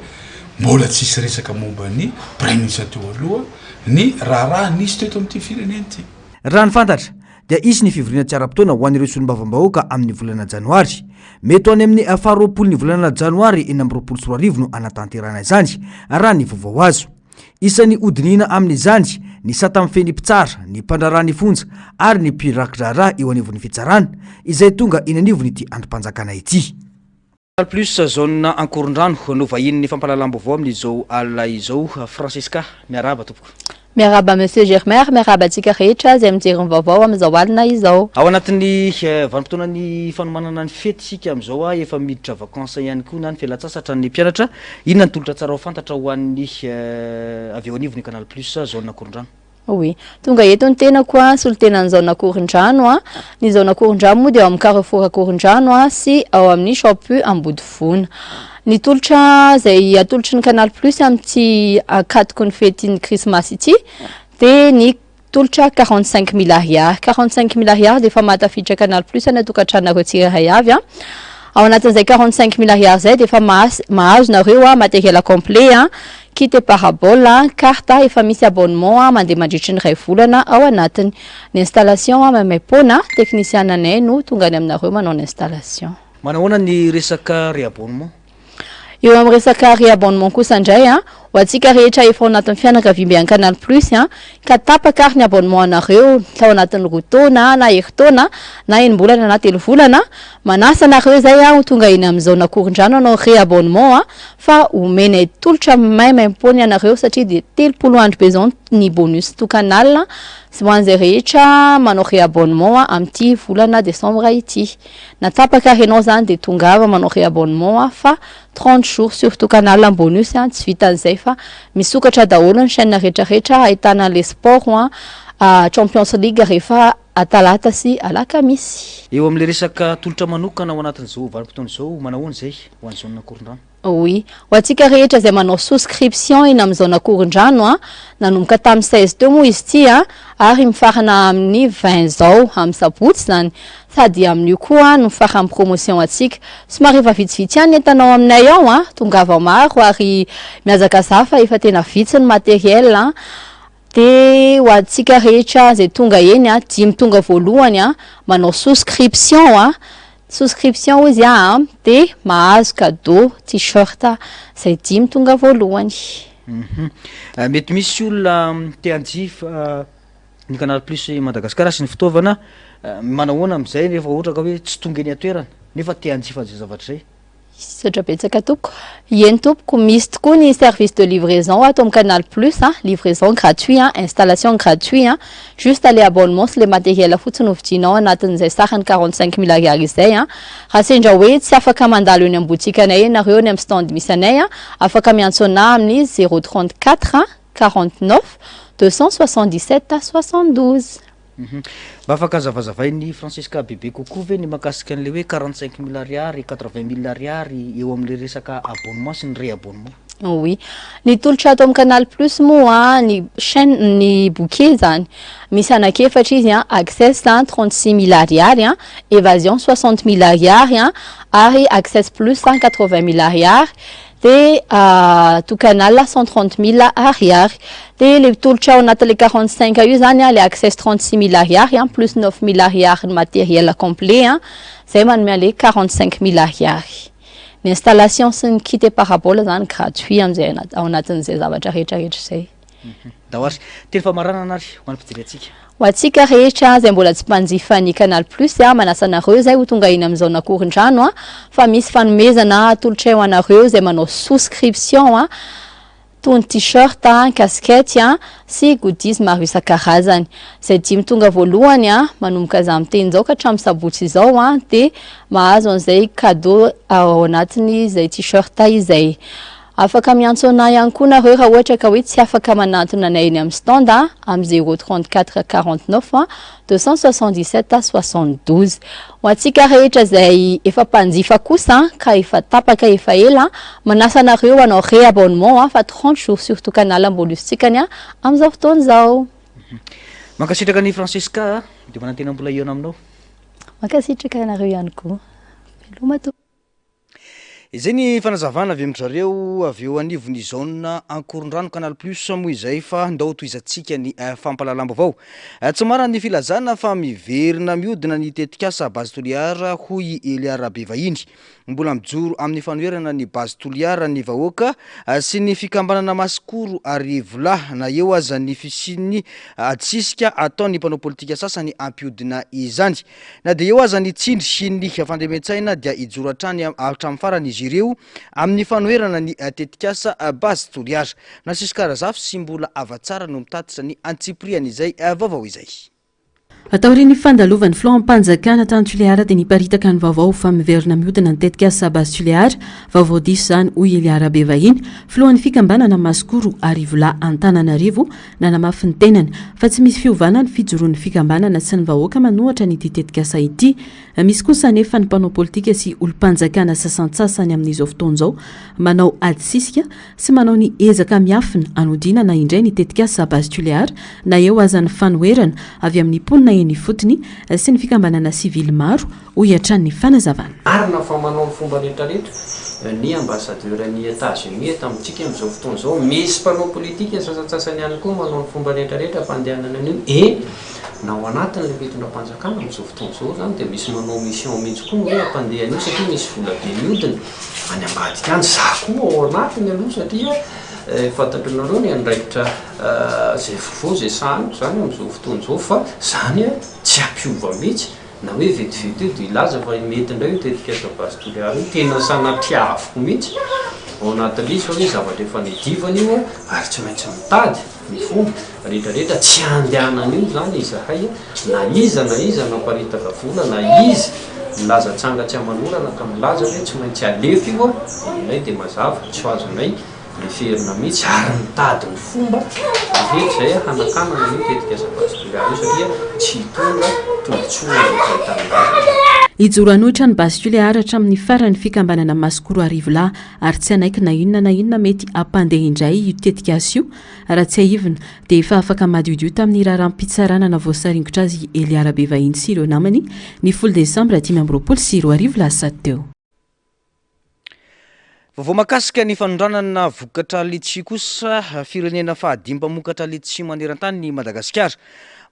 mbola tsisy resaka momba ny Praiminisitra teo aloha ny raharaha nisy teto amin'ity firenena ity. Raha ny fantatra dia hisy ny fivoriana tsy ara-potoana ho an'ireo solombavambahoaka amin'ny volana janoary. Mety ho any amin'ny faharoapolon'ny volana janoary 2026 no hanatanterahana izany, raha ny vaovao azo. Isan'ny hodinihina amin'izany ny sata mifehy ny mpitsara, ny mpandraharaha ny fonja ary ny mpiraki-draharaha eo anivon'ny fitsarana, izay tonga eny anivon'ity andrim-panjakana ity. Canal Plus zone Ankorondrano no vahinin'ny fampahalalam-baovao amin'izao alina izao. Francesca, miarahaba tompoko. Miarahaba Monsieur Germain ary miarahaba antsika rehetra izay mijery ny vaovao amin'izao alina izao. Ao anatin'ny vanim-potoanan'ny fanomanana ny fety isika amin'izao, efa miditra vacances ihany koa na ny fialantsasatra ny mpianatra. Inona ny tolotra tsara ho fantatra ho an'ny avy eo anivon'ny Canal Plus zone Ankorondrano? Oui. Tonga eto ny tenako a, solontenan'ny zone Ankorondrano a. Ny zone Ankorondrano moa dia ao amin'ny Carrefour Ankorondrano a sy ao amin'ny Shop Ambodivona. Ny tolotra izay atolotry ny Canal Plus amin'ity ankatoky ny fetin'ny krismasy ity dia ny tolotra 45 mille ariary. 45 mille ariary dia efa mahatafiditra Canal Plus any an-tokantranonareo tsirairay avy a. Ao anatin'izay 45 mille ariary izay dia efa mahazo nareo a matériel complet a, kit et parabole a, carte efa misy abonnement a mandeha mandritry ny iray volana ao anatiny. Ny installation a maimaim-poana, teknisiana anay no tonga any aminareo manao ny installation. Manahoana ny resaka réabonnement? Eo amin'ny resaka réabonnement kosa indray a, ho antsika rehetra efa ao anatin'ny fianakaviambe an'i Canal Plus a, ka tapaka ary ny abonnement anareo tao anatin'ny roa taona na herintaona na enim-bolana na telo volana, manasa anareo izay a ho tonga eny amin'ny zone Ankorondrano hanao réabonnement a, fa omenay tolotra maimaimpoana ianareo satria dia 30 andro be izao ny bonus to Canal ho an'izay rehetra manao réabonnement amin'ity volana desambra ity. Na tapaka ary ianao zany dia tongava manao réabonnement fa 30 jours sur tout canal en bonus an, tsy vitan'izay fa misokatra daholo ny chaîne rehetra rehetra ahitana an'le sport an, Champions League rehefa talata sy alakamisy. Eo amin'ilay resaka tolotra manokana ao anatin'izao vanim-potoana izao, manahoana izay ho an'ny zone Ankorondrano? Oui. Ho antsika rehetra izay manao souscription eny amin'ny zone Ankorondrano an, nanomboka tamin'ny 16 teo moa izy ity an, ary mifarana amin'ny 20 izao, amin'ny sabotsy izany. Sady amin'io koa no faran'ny promotion antsika. Somary efa vitsivitsy ihany ny entana ao aminay ao an, tongava maro ary mihazakazaha fa efa tena vitsy ny matériel an. Dia ho antsika rehetra izay tonga eny an, dimy tonga voalohany an, manao souscription an, souscription hozy aho an, dia mahazo cadeau t-shirt izay dimy tonga voalohany. Mety misy olona te hanjifa ny Canal Plus Madagascar sy ny fitaovana, manahoana amin'izay rehefa ohatra ka hoe tsy tonga eny an-toerana nefa te hanjifa an'izay zavatra izay? Misaotra betsaka tompoko. Eny tompoko, misy tokoa ny service de livraison ato amin'ny Canal Plus a, livraison gratuit a, installation gratuit a, juste le abonnement sy le matériel fotsiny no vidianao anatin'izay sarany 45 mille ariary izay a. Raha sendra hoe tsy afaka mandalo eny am-botikanay ianareo eny amin'ny stand misy anay a, afaka miantso anah amin'ny 034 49 277 72. Mba afaka azavazavain'i Francesca bebe kokoa ve ny mahakasika an'ilay hoe 45 mille ariary, 80 mille ariary eo amin'ilay resaka abonnement sy ny réabonnement? Oui. Ny tolotra ato amin'ny Canal Plus moa ny chaîne, ny bouquet zany. Misy anankiefatra izy a, Access a 36 mille ariary a, Evasion 60 mille ariary a, ary Access Plus a 80 mille ariary, dia tout Canal 130 mille ariary. Dia le tolotra ao anatin'le 45 io zany a, le Access 36 mille ariary a, plus 9 mille ariary ny matériel complet a, zay manome an'le 45 mille ariary. Ny installation sy ny kit et parabole zany gratuit amin'izay ao anatin'izay zavatra rehetra rehetra izay. Ndao ary, teny famaranana ary ho an'ny mpijery antsika. Ho antsika rehetra izay mbola tsy mpanjifa ny Canal Plus a, manasa anareo izay ho tonga eny amin'ny zone Ankorondrano a, fa misy fanomezana atolotray ho anareo izay manao souscription a, toy ny t-shirt a, casquette a, sy goodies maro isan-karazany. Izay dimy tonga voalohany a, manomboka za miteny izao ka hatramin'ny sabotsy izao a, dia mahazo an'izay cadeau ao anatin'izay t-shirt izay. Afaka miantso anay ihany koa nareo raha ohatra ka hoe tsy afaka manantona anay eny amin'ny stand amin'ny 0 34 49 277 72. Ho antsika rehetra izay efa mpanjifa kosa ka efa tapaka efa ela, manasa anareo hanao réabonnement fa 30 jours sur tout canal mbola izontsikany amin'izao fotoana izao. Mankasitraka an'i Francesca a, dia manantena mbola hihaona aminao. Mankasitraka anareo ihany koa. Veloma tompoko. Izay ny fanazavana avy amin-dry zareo avy eo anivon'ny zone Ankorondrano Canal Plus moa izay fa ndao tohizantsika ny fampahalalam-baovao. Tsy marina ny filazana fa miverina mihodina ny tetikasa Base Toliara hoy i Elia Rabevahiny. Mbola mijoro amin'ny fanoherana ny Base Toliara ny vahoaka sy ny fikambanana Masikoro ary Vola na eo aza ny fisian'ny adisisika ataon'ny mpanao politika sasany hampihodina izany. Na dia eo aza ny tsindry sy ny fandemen-tsaina dia hijoro hatrany hatramin'ny farany izy ireo amin'ny fanoherana ny tetikasa Base Toliara. Narciso Razafy sy Mbola Havatsara no mitatitra ny antsipirian'izay vaovao izay. Taorian'ny fandalovan'ny filoham-panjakana tany Tuléar dia niparitaka ny vaovao fa miverina mihodina ny tetikasa Base Tuléar. Vaovao diso izany hoy Elia Rabevahiny, filohan'ny fikambanana Masikoro Arivolahy Antananarivo, Nanamafy ny tenany fa tsy misy fiovana ny fijoroan'ny fikambanana sy ny vahoaka manohatra an'ity tetikasa ity. Misy kosa anefa ny mpanao politika sy olom-panjakana sasantsasany amin'izao fotoana izao manao ady sisika sy manao ny ezaka miafina hanodinana indray ny tetikasa Base Tulear na eo aza ny fanoherana avy amin'ny mponina eny ifotony sy ny fikambanana sivily maro hoy hatrany ny fanazavana. Marina fa manao ny fomba rehetrarehetra ny ambassadeur-n'i Etats-Unis eto amintsika amin'izao fotoana izao. Misy mpanao politika sasantsasany ihany koa manao ny fomba rehetrarehetra hampandehanana an'io. Eny, na ao anatin'ilay fitondram-panjakana amin'izao fotoana izao izany dia misy manao mission mihitsy koa hoe hampandeha an'io satria misy vola be mihodina any ambadika any. Izaho koa ao anatiny aloha satria fantatrareo ny andraikitra izay vaovao izay sahaniko izany amin'izao fotoana izao fa izany tsy hampiova mihitsy. Na hoe vetivety eo dia hilaza fa mety indray io tetikasa Base Toliara io, tena sanatriaviko mihitsy ao anatin'ilay izy fa hoe zavatra efa niadivana io ary tsy maintsy mitady ny fomba rehetra rehetra tsy handehanana io izany izahay na iza na iza namparitaka vola na iza milaza tsanga tsy aman'orana ka milaza hoe tsy maintsy alefa io dia ny anay dia mazava tsy ho azonay Leferina mihitsy ary mitady ny fomba rehetra izay hanakanana an'io tetikasa Base Toliara io satria tsy hitondra tombontsoa ho an'ny mpiray tanindrazana izany. Hijoro hanohitra ny Base Toliara hatramin'ny farany ny fikambanana Masikoro Arivolahy ary tsy hanaiky na inona na inona mety hampandeha indray io tetikasa io. Raha tsiahivina dia efa afaka madiodio tamin'ny raharaham-pitsarana navoasaringotra azy i Elia Rabevahiny sy ireo namany ny folo desambra 2025 lasa teo. Vaovao mahakasika ny fanondranana vokatra litchi kosa, firenena fahadimy mpamokatra litchi maneran-tany i Madagasikara.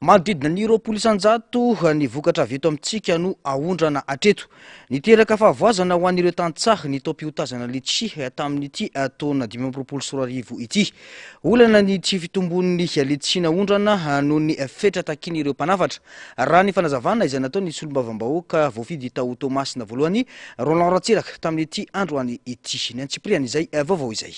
Manodidina ny 20% ny vokatra avy eto amintsika no aondrana hatreto. Niteraka fahavoazana ho an'ireo tantsaha ny taom-piotazana litchi tamin'ity taona 2025 ity. Olana ny tsy fitombon'ny litchi naondrana noho ny fetra takian'ireo mpanafatra. Raha ny fanazavana izay nataon'ny solombavambahoaka voafidy tao Toamasina voalohany, Roland Ratsiraka, tamin'ity androany ity. Ny antsipirian'izay vaovao izay.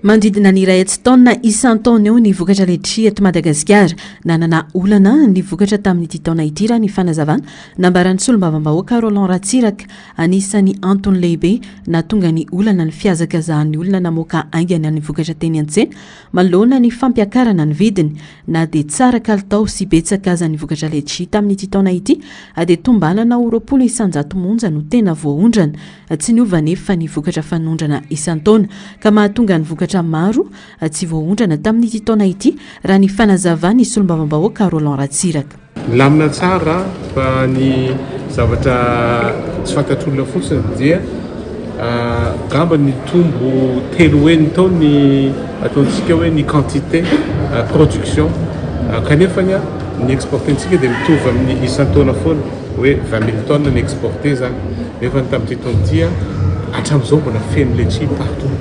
Manodidina ny iray hetsy taonina isan-taona eo ny vokatra letchi eto Madagasikara. Nanana olana ny vokatra tamin'ity taona ity raha ny fanazavana nambaran'ny solombavambahoaka Roland Ratsiraka. Anisan'ny antony lehibe nahatonga ny olana ny fihazakazahan'ny olona namoaka haingana ny vokatra teny an-tsena manoloana ny fampiakarana ny vidiny. Na dia tsara kalitao sy betsaka aza ny vokatra letchi tamin'ity taona ity dia tombanana ho 20% monja no tena voaondrana. Tsy niova anefa ny vokatra fanondrana isan-taona ka mahatonga ny vokatra maro tsy voaondrana tamin'ity taona ity raha ny fanazavan'ny solombavambahoaka Roland Ratsiraka. Milamina tsara fa ny zavatra tsy fantatr'olona fotsiny dia angamba nitombo telo heny tao ny ataontsika hoe ny quantité production kanefany ny exporter-ntsika dia mitovy amin'ny isan-taona foana hoe 20 mille tonnes ny exporter zany nefa ny tamin'ity taona ity hatramin'izao mbola feno letchi partout.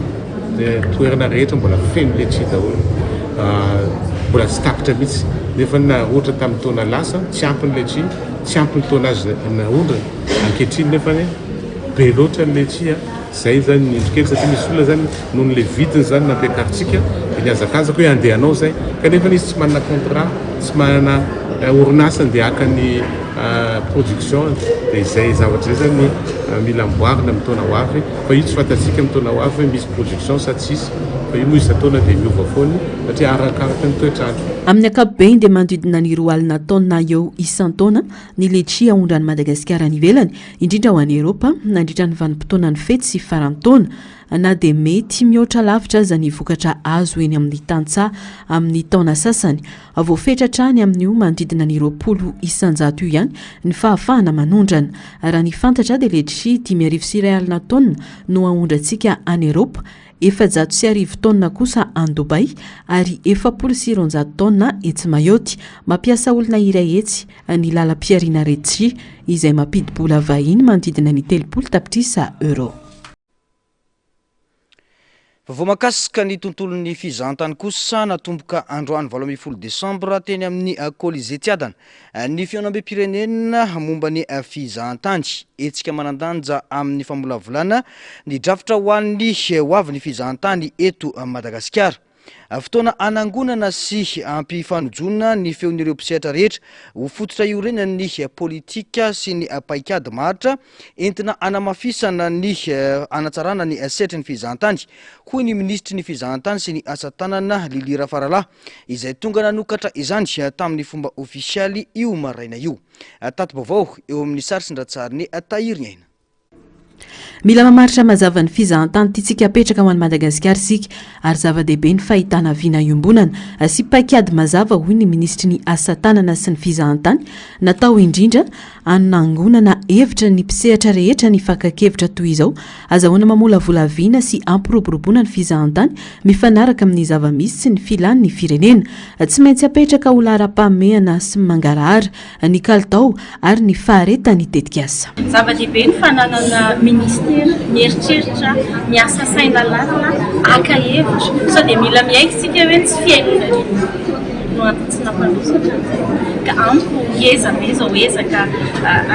Ny toerana rehetra mbola feno letchi daholo. Mbola tsy tapitra mihitsy. Nefa na ohatra tamin'ny taona lasa, tsy ampy ny letchi, tsy ampy ny tonnage naondrana. Ankehitriny nefa be loatra ny letchi. Zay zany ny indro kely satria misy olona zany noho ny le vidiny zany nampiakarintsika dia nihazakazaka hoe andeha hanao zay. Kanefa izy tsy manana contrat, tsy manana orinasa andeha haka ny. production dia izay zavatra izay zany mila amboarina amin'ny taona ho avy fa io tsy fantatsika amin'ny taona ho avy hoe misy production sa tsisy fa io moa isan-taona dia miova foana satria arakaraka ny toetr'andro. Amin'ny ankapobeny dia manodidina ny 20 taonina eo isan-taona ny letchi aondran'i Madagasikara any ivelany, indrindra ho any Eropa, nandritra ny vanim-potoanan'ny fety sy faran'ny taona. Na dia mety mihoatra lavitra aza ny vokatra azo eny amin'ny tantsaha amin'ny taona sasany, voafetra hatrany amin'io manodidina ny 20% io ihany ny fahafahana manondrana. Raha ny fantatra dia letchi 1051 taonina no aondrantsika any Eropa, 1400 taonina kosa any Dubaï ary 240 taonina etsy Mayotte. Mampiasa olona 100 ny lalam-pihariana letchi izay mampidi-bola vahiny manodidina ny 30 tapitrisa euros. Vaovao mahakasika ny tontolon'ny fizahantany kosa natomboka androany 18 desambra teny amin'ny Colisée Tsiadana ny fihaonambem-pirenena momba ny fizahantany. Hetsika manan-danja amin'ny famolavolana ny drafitra ho an'ny hoavin'ny fizahantany eto Madagasikara. Fotoana hanangonana sy hampifanojoana ny feon'ireo mpisehatra rehetra ho fototra iorenan'ny politika sy ny paikady maharitra entina hanamafisana ny hanatsarana ny sehatry ny fizahantany, hoy ny minisitry ny fizahantany sy ny asa tanana Lily Rafaralahy, izay tonga nanokatra izany tamin'ny fomba ofisialy io maraina io. Tati-baovao eo amin'ny sary sy ny ratsarin'i Tahiry Aina. Mila mamaritra mazava ny fizahantany tiantsika apetraka ho an'i Madagasikara isika ary zava-dehibe ny fahitana vina iombonana sy paikady mazava hoy ny minisitry ny asa tanana sy ny fizahantany natao indrindra hanangonana hevitra ny mpisehatra rehetra ny fakan-kevitra toy izao azahoana mamolavola vina sy hampiroboroboana ny fizahantany mifanaraka amin'ny zava-misy sy ny filan'ny firenena. Tsy maintsy apetraka ho laharam-pahamehana sy mangarahara ny kalitao ary ny faharetan'ny tetikasa. Zava-dehibe ny fananana minisitera mieritreritra, miasa saina lalina, haka hevitra. Sao dia mila miaiky isika hoe tsy fihainoana ireny no antony tsy nampandroso hatramin'izay. Ka amiko ngeza be izao ezaka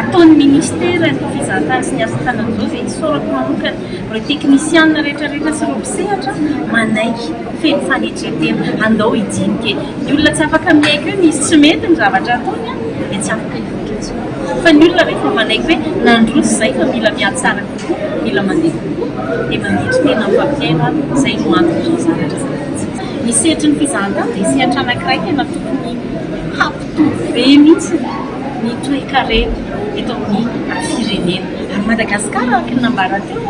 ataon'ny minisiteran'ny fizahantany sy ny asa tanana izao izay isaorako manokana ireo teknisianina rehetrarehetra sy ireo mpisehatra manaiky feno fanetren-tena. Andao hidinika e! Ny olona tsy afaka miaiky hoe misy tsy mety ny zavatra ataony dia tsy afaka hivoatra intsony. Fa ny olona rehefa manaiky hoe nandroso izay fa mila mihatsara kokoa, mila mandeha kokoa dia manetry tena mifampihaino ary izay no anton'izao zavatra izao. Ny sehatry ny fizahantany dia sehatra anankiray tena tokony hampitombo be mihitsy ny toekarena eto amin'ny firenena. Ary Madagasikara araka ny nambara teo,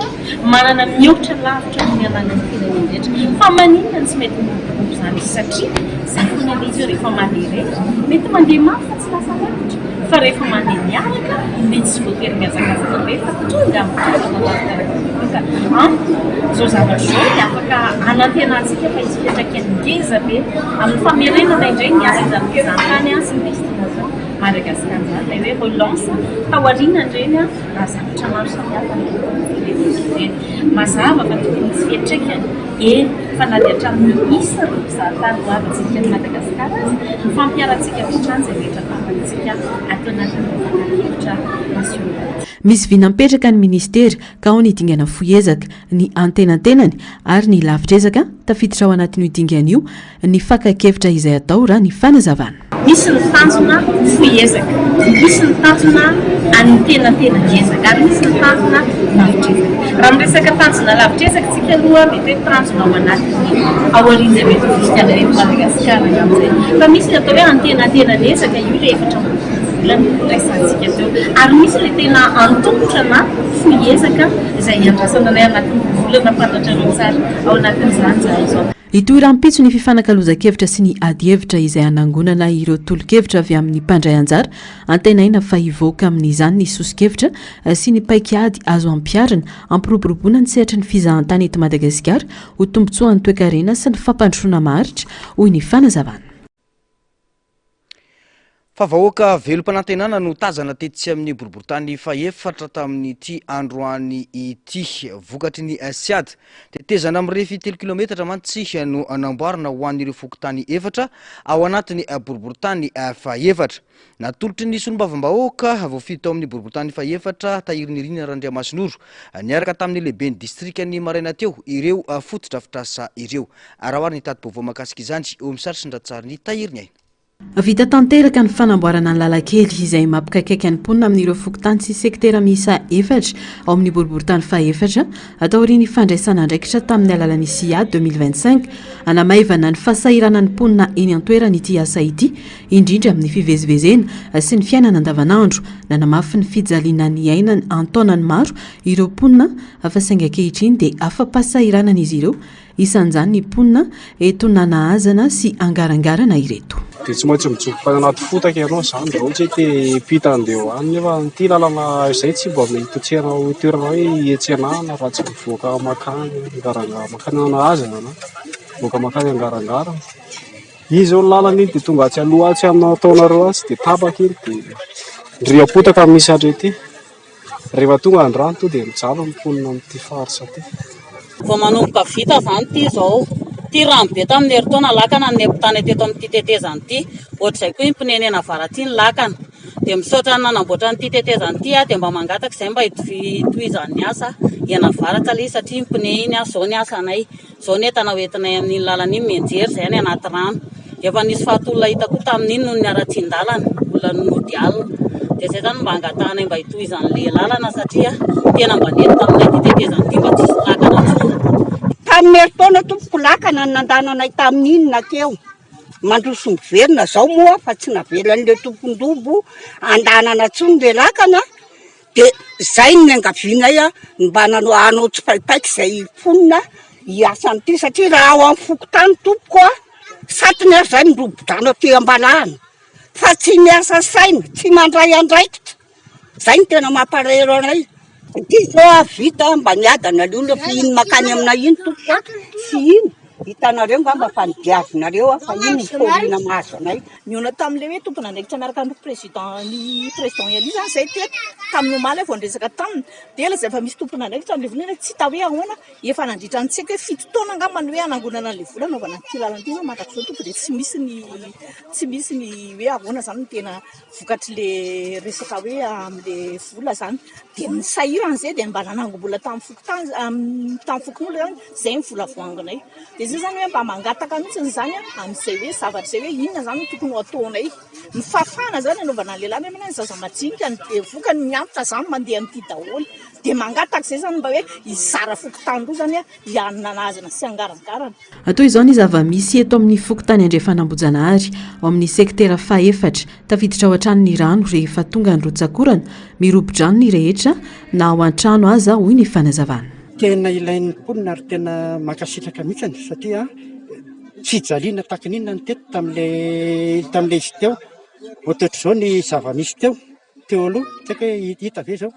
Manana mihoatra lavitra noho ny ananan'ny firenena rehetra. Fa maninona no tsy mety miroborobo izany izy? Satria izay foana ilay izy hoe rehefa mandeha irery, mety mandeha mafy fa tsy lasa lavitra. Fa rehefa mandeha miaraka, mety tsy voatery mihazakazaka be fa tonga amin'ny toerana lavitra kokoa. Ka amiko, izao zavatra izao dia afaka hanantenantsika fa hisy fiantraikany ngeza be amin'ny famerenana indray ny asan'izany fizahantany sy ny destination Madagascar izany, ilay hoe relance taorianan'ireny. Raha zavatra maro samihafa no firenena ireny. Mazava fa tokony hisy fiantraikany, eny fa na dia hatramin'ny isan'ireo mpizahatany ho avy hitsidika an'i Madagasikara aza, ny fampiharantsika avy hatrany izay rehetra tapahintsika ato anatin'ny fakan-kevitra nasionaly. Misy vina mipetraka ny minisitera ka ao ny dingana fohy ezaka, ny antenantenany ary ny lavitr'ezaka, tafiditra ao anatin'io dingana io ny fakan-kevitra izay atao raha ny fanazavana. Misy ny tanjona fohy ezaka, misy ny tanjona antenantenan-kezaka ary misy ny tanjona lavitr'ezaka. Raha miresaka tanjona lavitr'ezaka isika aloha mety hoe tanjona ao anatin'ny aorian'izay mety ho fifidianana eto Madagasikara angamba izay. Fa misy ny atao hoe antenantenan'ezaka, io ilay 24 volana resahantsika teo. Ary misy ilay tena antomotra na fohy ezaka izay iandrasana anay anatin'ny volana fantatrareo tsara ao anatin'izany izahay izao. Hitohy rahampitso ny fifanakalozan-kevitra sy ny adihevitra izay hanangonana ireo tolo-kevitra avy amin'ny mpandray anjara. Antenaina fa hivoaka amin'izany ny soso-kevitra sy ny paikady azo ampiharina hampiroboroboana ny sehatry ny fizahantany eto Madagasikara ho tombontsoan'ny toekarena sy ny fampandrosoana maharitra, hoy ny fanazavana. Fa vahoaka velom-panantenana no tazana tetsy amin'ny boriborintany fahefatra tamin'ity androany ity. Vokatry ny SIAD. Tetezana mirefy 3 kilometatra mantsy no namboarina ho an'ireo fokontany efatra ao anatin'ny boriborintany fahefatra. Natolotry ny solombavambahoaka voafidy tao amin'ny boriborintany fahefatra Tahirinirina Randriamasinoro niaraka tamin'ny lehiben'ny distrikan'ny maraina teo ireo fotodrafitrasa ireo. Araho ary ny tati-baovao mahakasika izany eo amin'ny sary sy ny ratsarin'i Tahiriniaina. Vita tanteraka ny fanamboarana ny lalan-kely izay mampikaikaika ny mponina amin'ireo fokontany sy sektera miisa efatra ao amin'ny boriborintany fahefatra taorian'ny fandraisana andraikitra tamin'ny alalan'ny SIA 2025. Hanamaivana ny fahasahiranan'ny mponina eny an-toerana ity asa ity, indrindra amin'ny fivezivezena sy ny fiainana andavanandro. Nanamafy ny fijaliana niainany an-taonany maro ireo mponina fa saingy ankehitriny dia afa-pahasahiranana izy ireo Isan'izany ny mponina eto Nanahazana sy Angarangarana ireto. Dia tsy maintsy mijoboka any anaty fotaka ianao izany raha ohatra hoe te hiampita handeha ho any nefa ity lalana izay tsy mba mety toerana ho toerana hoe hiantsenana raha tsy mivoaka mankany Angarangara mankany Nanahazana na mivoaka mankany Angarangarana. Iny izao ny lalana iny dia tonga atsy aloha atsy amin'ny nataonareo azy dia tapaka iny dia riam-potaka misy hatrety. Rehefa tonga ny rano tonga dia mijaly ny mponina amin'ity faritra ity. Vao manomboka vita izany ity izao. Ity rano be tamin'ny herintaona lakana no nempitana teto amin'ity tetezana ity. Ohatr'izay koa iny mponenena avaratra iny lakana. Dia misaotra ny nanamboatra an'ity tetezana ity aho dia mba mangataka izay mba hitohizan'ny asa hianavaratra ilay izy satria iny pneu iny izao ny asanay. Izao ny entana hoentinay amin'iny lalana iny mianjera izay any anaty rano. Efa nisy faty olona hita koa tamin'iny noho ny haratsian-dalana, olona nody alina. Dia izay izany mba angatahanay mba hitohizan'ilay lalana satria tena mba nety taminay ity tetezana ity mba tsy hisy lakana intsony. Tamin'ny herintaona tompoko lakana no nandananay tamin'iny nakeo. Mandroso miverina izao moa fa tsy navelan'ilay tompon-dobo andanana intsony ilay lakana. Dia izay no niangavianay ny mba nanao hanao tsipaipaika izay mponina hiasa amin'ity satria raha ao amin'ny fokontany tompoko a, satiny ary izay mirobo-drano aty am-balahana fa tsy miasa saina, tsy mandray andraikitra, izay no tena mampalahelo anay. Ity izao a vita mba miadana aloha aloha fa iny mankany aminay iny tompoko a, tsy iny. Hitanareo ngamba fa nodiavinareo aho fa iny ny fahoriana mahazo anay. Nihaona tamin'ilay hoe tompon'andraikitra miaraka amin'ny président ny président Elia izany izay teto tamin'ny omaly aho vao niresaka taminy dia lazainy fa misy tompon'andraikitra amin'ilay vola nefa tsy hita hoe ahoana efa nandritra ny tsy haiko hoe fito taona angamba ny hoe hanangonana an'ilay vola hanaovana an'ity lalana ity fa mandrakizao tompoko dia tsy misy ny tsy misy ny hoe ahoana izany no tena vokatr'ilay resaka hoe amin'ilay vola izany dia ny sahirana izay dia mba nanangom-bola tamin'ny fokontany tamin'ny fokonolona izany izay ny vola voangonay dia izay izany hoe mba mangataka mihitsy izany amin'izay hoe zavatra izay hoe inona izany no tokony ho ataonay ny fahafahana izany anaovana ny lehilahy nefa ny zaza majinika ny bevoka ny miantotra izany mandeha amin'ity daholo dia mangataka izay izany mba hoe hizara fokontany roa izany hianinanazana sy hangarangarana. Toy izao ny zava-misy eto amin'ny fokontany Andrefan'Ambohijanahary, ao amin'ny sektera fahefatra. Tafiditra ao an-trano ny rano rehefa tonga ny rotsak'orana. Mirobo-drano ny rehetra na ao an-trano aza, hoy ny fanazavana. Tena ilain'ny mponina ary tena mankasitraka mihitsy satria tsy ijaliana tahaka ny inona ny teto tamin'ilay tamin'ilay izy teo. Ohatrohatr'izao ny zava-misy teo. Teo aloha, tsy haiko hoe hita ve izao.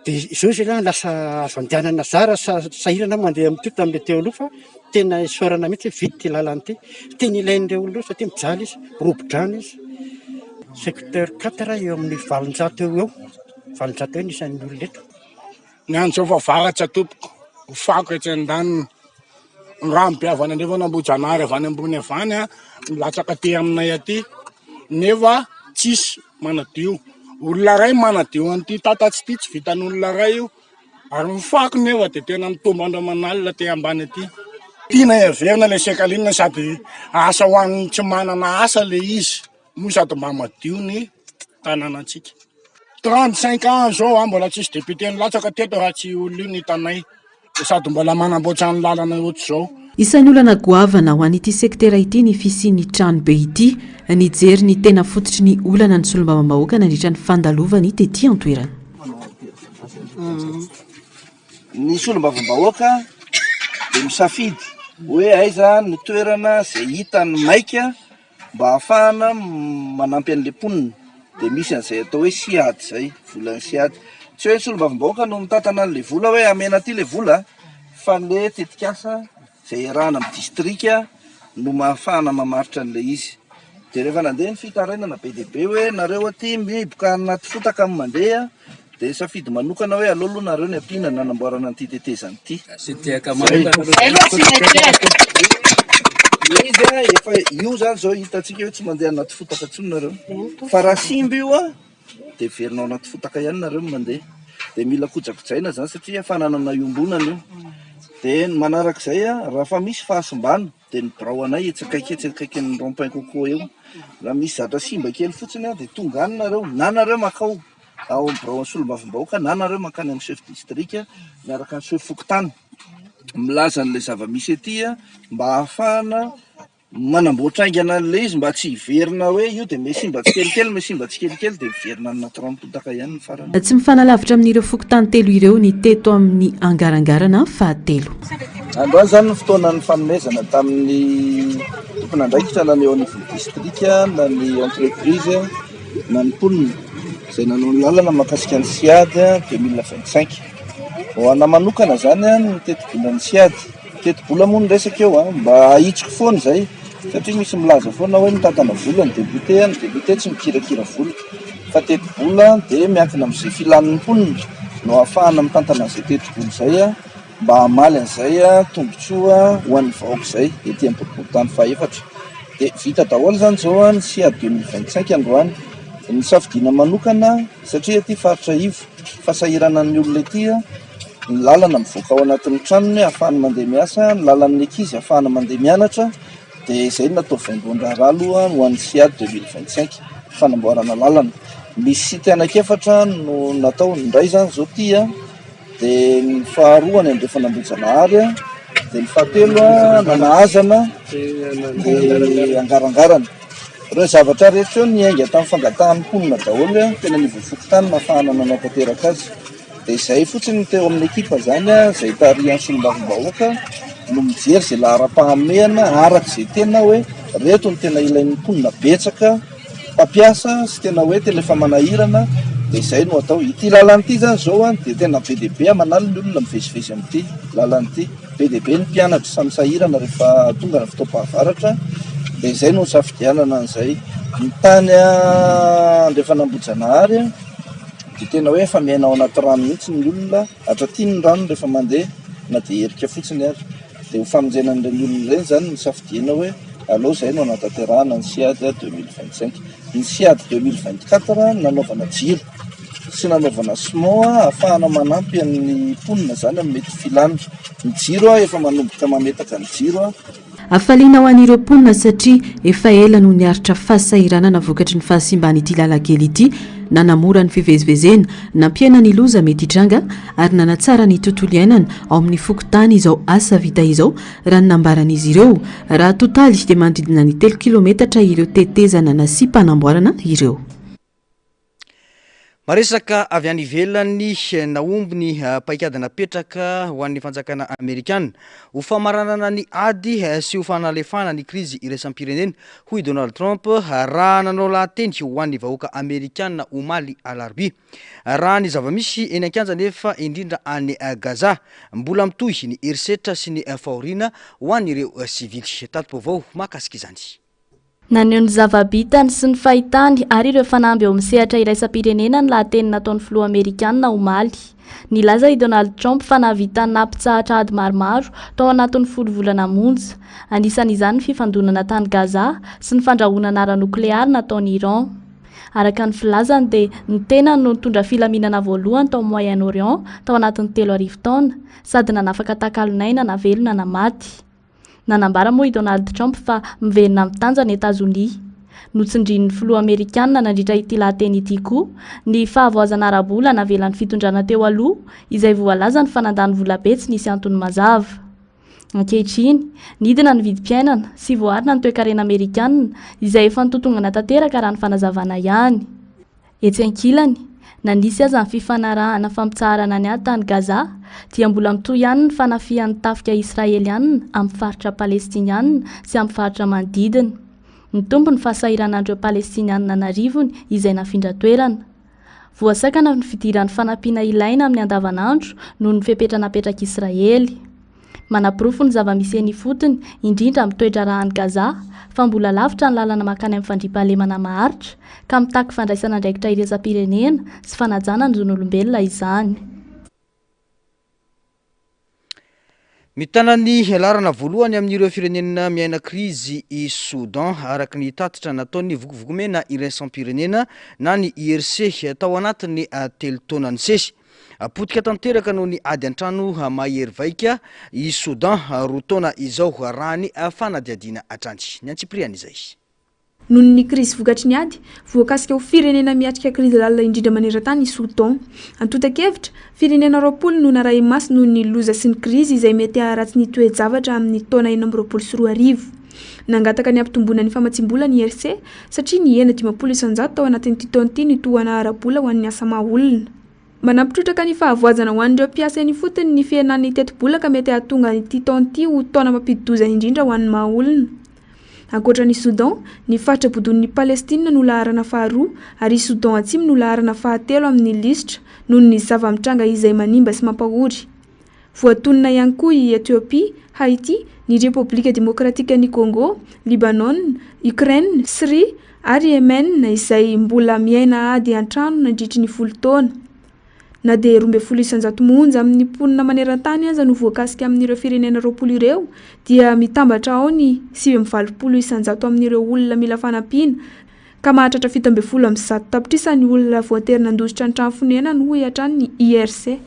Dia izao izy aloha lasa azo andehanana zara sahirana aho mandeha amin'ity tamin'ilay teo aloha fa tena isaorana mihitsy hoe vita ity lalana ity. Tena ilain'ireo olona ireo satria mijaly izy, robo-drano izy. Secteur quatre eo amin'ny 800 eo ho eo, 800 eo ny isan'ny olona eto. Ny an'izao fahavaratra tompoko, ny fako etsy andaniny, ny rano be avy any andrefana Ambohijanahary avy any ambony avy any milatsaka aty aminay aty nefa tsisy manadio. Olona iray manadio an'ity tatatsy ity tsy vitan'olona iray io ary ny fako nefa dia tena mitombo andro aman'alina aty ambany aty. Tiana heverina ilay sekalina sady asa ho an'ny tsy manana asa ilay izy moa sady mba madio ny tanànantsika. 35 ans zao a mbola tsisy député nilatsaka teto raha tsy io olona io no hitanay sady mbola manamboatra ny lalana ohatr'izao. Isan'ny olana goavana ho an'ity sektera ity ny fisian'ny trano be ity. Nijery ny tena fototry ny olana ny solombavambahoaka nandritra ny fandalovany tety an-toerana. Ny solombavambahoaka dia misafidy hoe aiza ny toerana izay hitany maika Mba ahafahana manampy an'ilay mponina dia misy an'izay atao hoe SIAD izay, volan'ny SIAD. Tsy hoe ny solombavambahoaka no mitantana an'ilay vola hoe amena aty ilay vola fa ilay tetikasa izay iarahana amin'ny distrika no ahafahana mamaritra an'ilay izy. Dia rehefa nandeha ny fitarainana be dia be hoe nareo aty mihiboka anaty fotaka amin'ny mandeha Dia safidy manokana hoe aleo aloha nareo ny ampiana nanamboarana an'ity tetezana ity. Ilay izy a, efa io zany zao hitantsika hoe tsy mandeha anaty fotaka intsony nareo. Fa raha simba io a, dia miverina ao anaty fotaka ihany nareo no mandeha. Dia mila kojakojaina zany satria fananana iombonana io. Dia ny manarak'izay a, raha fa misy fahasimbana. Dia ny birao anay etsy akaiky etsy akaikin'ny rond point coco eo. Raha misy zavatra simba kely fotsiny dia tonga any nareo, na nareo makao ao amin'ny biraon'ny solombavambahoaka na nareo mankany amin'ny chef district miaraka amin'ny chef fokontany milaza an'ilay zava-misy aty mba ahafahana manamboatra haingana an'ilay izy mba tsy hiverina hoe io dia miha simba tsikelikely, miha simba tsikelikely dia miverina any anaty ranom-potaka ihany ny farany. Tsy mifanalavitra amin'ireo fokontany telo ireo ny teto amin'ny Angarangarana fahatelo. Androany izany ny fotoanan'ny fanomezana tamin'ny tompon'andraikitra na ny eo anivon'ny distrika na ny entreprise na ny mponina izay nanao ny lalana mahakasika ny SIAD 2025. Ho ana manokana izany ny tetibolan'ny SIAD. Tetibola moa no resaka eo an, mba ahitsiko foana izay satria misy milaza foana hoe mitantana vola ny député, ny député tsy mikirakira vola fa tetibola dia miankina amin'izay filan'ny mponina no ahafahana mitantana an'izay tetibola izay mba hamaly an'izay tombontsoa ho an'ny vahoaka izay ety amin'ny boriborintany fahefatra. Dia vita daholo izany izao ny SIAD 2025 androany. Ny safidiana manokana satria aty faritra ivo, fahasahiranan'ny olona ety ny lalana mivoaka ao anatin'ny tranony ahafahany mandeha miasa, ny lalan'ny ankizy ahafahana mandeha mianatra, dia izay no natao vaindohan-draharaha aloha ho an'ny SIAD 2025, fanamboarana lalana. Misy site anankiefatra no natao, ny iray izany izao ity an, dia ny faharoa any Andrefan'Ambohijanahary, dia ny fahatelo Nanahazana, dia Angarangarana. Ireo zavatra rehetra ireo niainga tamin'ny fangatahan'ny mponina daholo, teny anivon'ny fokontany nahafahana nanatanteraka azy. Dia izay fotsiny ny teo amin'ny ekipa izany izay tarihan'ny solombavambahoaka no mijery izay laharam-pahamehana araka izay tena hoe ireto no tena ilain'ny mponina betsaka mpampiasa sy tena hoe tena efa manahirana dia izay no atao. Ity lalana ity izany izao dia tena be dia be aman'alina ny olona mivezivezy amin'ity lalana ity. Be dia be ny mpianatra samy sahirana rehefa tonga ny fotoam-pahavaratra dia izay no nisafidianana an'izay. Ny tany Andrefan'Ambohijanahary Dia tena hoe efa miaina ao anaty rano mihitsy ny olona, hatraty ny rano rehefa mandeha na dia erika fotsiny ary. Dia ho famonjena an'ireny olona ireny izany no nisafidiana hoe aleo izay no hanatanterahana ny SIAD 2025. Ny SIAD 2024 nanaovana jiro sy nanaovana ciment ahafahana manampy an'ny mponina izany amin'ny mety filana. Ny jiro efa manomboka mametaka ny jiro. Hafaliana ho an'ireo mponina satria efa ela no niaritra fahasahiranana vokatry ny fahasimban'ity lalan-kely ity, nanamora ny fivezivezena, nampihena ny loza mety hitranga ary nanatsara ny tontolo iainana ao amin'ny fokontany izao asa vita izao, raha ny nambaran'izy ireo. Raha atotaly dia manodidina ny telo kilometatra ireo tetezana nasiam-panamboarana ireo. Maresaka avy any ivelany, nahomby ny paikady napetraka ho an'ny fanjakana amerikana ho famaranana ny ady sy ho fanalefahana ny krizy iraisam-pirenena, hoy i Donald Trump raha nanao lahateny ho an'ny vahoaka amerikana omaly alarobia. Raha ny zava-misy eny an-kianja anefa, indrindra any Gaza, mbola mitohy ny herisetra sy ny fahoriana ho an'ireo sivily. Tati-baovao mahakasika izany. Naneho ny zava-bitany sy ny fahitany ary ireo fanamby eo amin'ny sehatra iraisam-pirenena ny lahateny nataon'ny filoha amerikanina omaly. Nilaza i Donald Trump fa nahavita nampitsahatra ady maromaro tao anatin'ny folo volana monja. Anisan'izany ny fifandonana tany Gaza sy ny fandrahonana ara-nokleary nataon'i Iran. Araka ny filazany dia ny tenany no nitondra filaminana voalohany tao Moyen-Orient tao anatin'ny 3000 taona, sady nanafaka takalon'aina na velona na maty. Nanambara moa i Donald Trump fa miverina amin'ny tanjany Etazonia. Notsindrian'ny filoha amerikanina nandritra ity lahateny ity koa ny fahavoazana ara-bola navelan'ny fitondrana teo aloha izay voalazany fa nandany volabe tsy nisy antony mazava. Ankehitriny, nidina ny vidim-piainana sy voaarina ny toekarena amerikanina izay efa nitotongana tanteraka raha ny fanazavana ihany. Etsy ankilany, na nisy aza ny fifanarahana fampitsaharana ny ady tany Gaza, dia mbola mitohy ihany ny fanafihan'ny tafika Israeliana amin'ny faritra Palestiniana sy amin'ny faritra manodidina. Mitombo ny fahasahiranan'ireo Palestiniana an'arivony izay nafindra toerana. Voasakana ny fidiran'ny fanampiana ilaina amin'ny andavanandro noho ny fepetra napetrak'i Israely. Manaporofo ny zava-misy eny ifotony, indrindra amin'ny toe-draharahan'i Gaza, fa mbola lavitra ny lalana mankany amin'ny fandriampahalemana maharitra, ka mitaky fandraisana andraikitra iraisam-pirenena sy fanajana ny zon'olombelona izany. Mitana ny laharana voalohany amin'ireo firenena miaina krizy i Soudan, araka ny tatitra nataon'ny Vokovoko-mena iraisam-pirenena na ny IRC tao anatin'ny telo taona nisesy. Potika tanteraka noho ny ady an-trano mahery vaika i Soudan roa taona izao, raha ny fanadihadiana hatrany. Ny antsipiriany izay. Noho ny krizy vokatry ny ady, voakasika ho firenena miatrika krizy lalina indrindra maneran-tany i Soudan. Antontan-kevitra, firenena 20 no narahi-maso noho ny loza sy ny krizy izay mety haharatsy ny toe-javatra amin'ny taona 2026. Nangataka ny hampitomboana ny famatsiam-bola ny IRC satria nihena 50% tao anatin'ity taona ity ny tohana ara-bola ho an'ny asa maha-olona. Manampy trotraka ny fahavoazana ho an'ireo mpiasa eny ifotony ny fihenan'ny tetibola ka mety hahatonga ity taona ity ho taona mampidi-doza indrindra ho an'ny maha-olona. Ankoatra an'i Soudan, ny faritra bodoin'i Palestina no laharana faharoa ary i Soudan Atsimo no laharana fahatelo amin'ny lisitra noho ny zava-mitranga izay manimba sy mampahory. Voatonona ihany koa i Etiopia, Haiti, ny Repoblika Demokratikan'i Congo, Libanona, Ukraine, Syria ary Yemen izay mbola miaina ady an-trano nandritry ny folo taona. Na dia 12% monja amin'ny mponina maneran-tany aza no voakasika amin'ireo firenena 20 ireo, dia mitambatra ao ny 89% amin'ireo olona mila fanampiana, ka mahatratra 117 tapitrisa ny olona voatery nandositra ny trano fonenany, hoy hatrany ny IRC.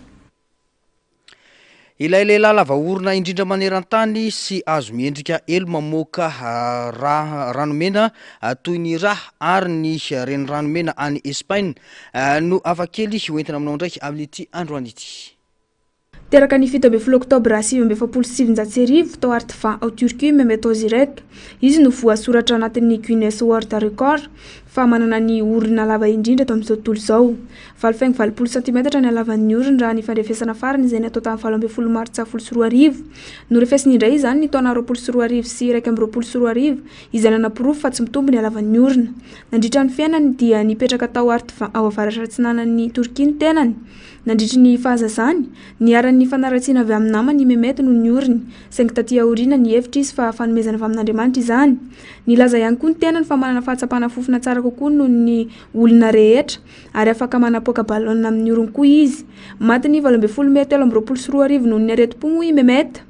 Ilay lehilahy lava orona indrindra maneran-tany sy azo miendrika elo mamoaka ra rano mena toy ny ra ary ny renirano mena any Espaina no hafakely hoentina aminao indray amin'ity androany ity. Teraka ny 17 Oktobra 1949 tao Artvin ao Turquie Mehmet Özürek. Izy no voasoratra anatin'ny Guinness World Record fa manana ny orona lava indrindra eto amin'izao tontolo izao. 8,80 santimetatra ny halavan'ny orony raha ny fandrefesana farany izay natao tamin'ny 18 martsa 2010. Norefesiny indray izany ny taona 2020 sy 2021 izay nanaporofo fa tsy mitombo ny halavan'ny orona. Nandritra ny fiainany dia nipetraka tao Artvin ao avaratra atsinanan'i Torkia ny tenany. Nandritry ny fahazazany, niharan'ny fanaratsiana avy amin'ny namany i Mehmet noho ny orony, saingy taty aoriana nihevitra izy fa fanomezana avy amin'Andriamanitra izany. Nilaza ihany koa ny tenany fa manana fahatsapana fofona tsara kokoa noho ny olona rehetra. ary afaka manapoaka ballon amin'ny orony koa izy. Maty ny 18 mey 2023 noho ny aretim-po moa i Mehmet.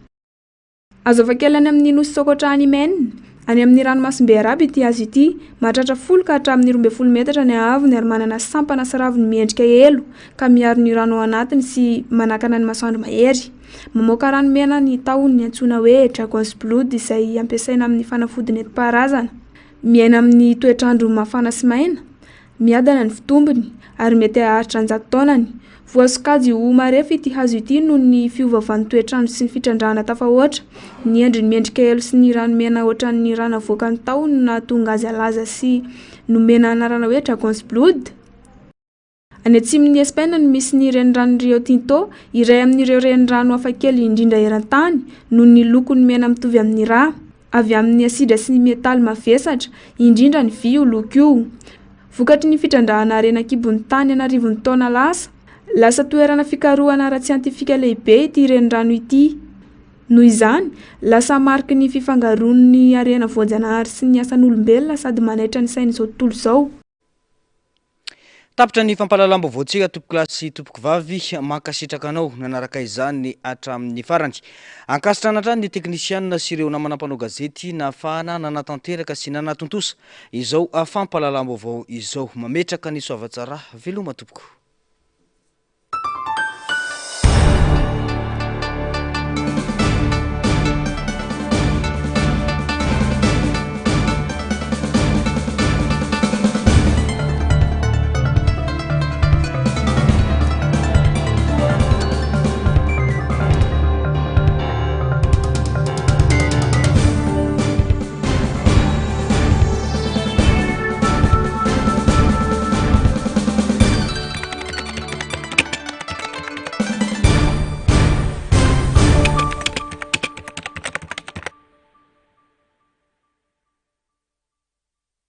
Azo hafakely any amin'ny nosy Sokotra any Yemen, any amin'ny ranomasimbe Arabo ity hazo ity. Mahatratra folo ka hatramin'ny 12 metatra ny haavony ary manana sampana sy raviny miendrika elo ka miaro ny rano ao anatiny sy manakana ny masoandro mahery. Mamoaka rano mena ny tahony antsoina hoe Dragon's Blood izay ampiasaina amin'ny fanafody nentim-paharazana. Miaina amin'ny toetr'andro mafana sy maina. Miadana ny fitombony ary mety haharitra an-jato taonany. Voasokajy ho marefo ity hazo ity noho ny fiovaovan'ny toetr'andro sy ny fitrandrahana tafahoatra. Ny endriny miendrika elo sy ny rano mena hoatran'ny rà navoakan'ny tahony no nahatonga azy halaza sy nomena anarana hoe Dragon's Blood. Any atsimon'i Espaina no misy ny reniranon'i Rio Tinto, iray amin'ireo renirano hafakely indrindra eran-tany, noho ny lokony mena mitovy amin'ny rà. Avy amin'ny asidra sy ny metaly mavesatra, indrindra ny vy io loko io. Vokatry ny fitrandrahana harena an-kibon'ny tany an'arivony taona lasa, lasa toerana fikarohana ara-tsiantifika lehibe ity renirano ity. Noho izany, lasa mariky ny fifangaroan'ny harena voajanahary sy ny asan'olombelona sady manaitra ny sain'izao tontolo izao. Tapitra ny fampahalalam-baovaontsika tompokolahy sy tompokovavy, mankasitraka anao nanaraka izany hatramin'ny farany. Ankasitrahana hatrany ny teknisianina sy ireo namana mpanao gazety nahafahana nanatanteraka sy nanatontosa izao fampahalalam-baovao izao. Mametraka ny soavatsara veloma tompoko.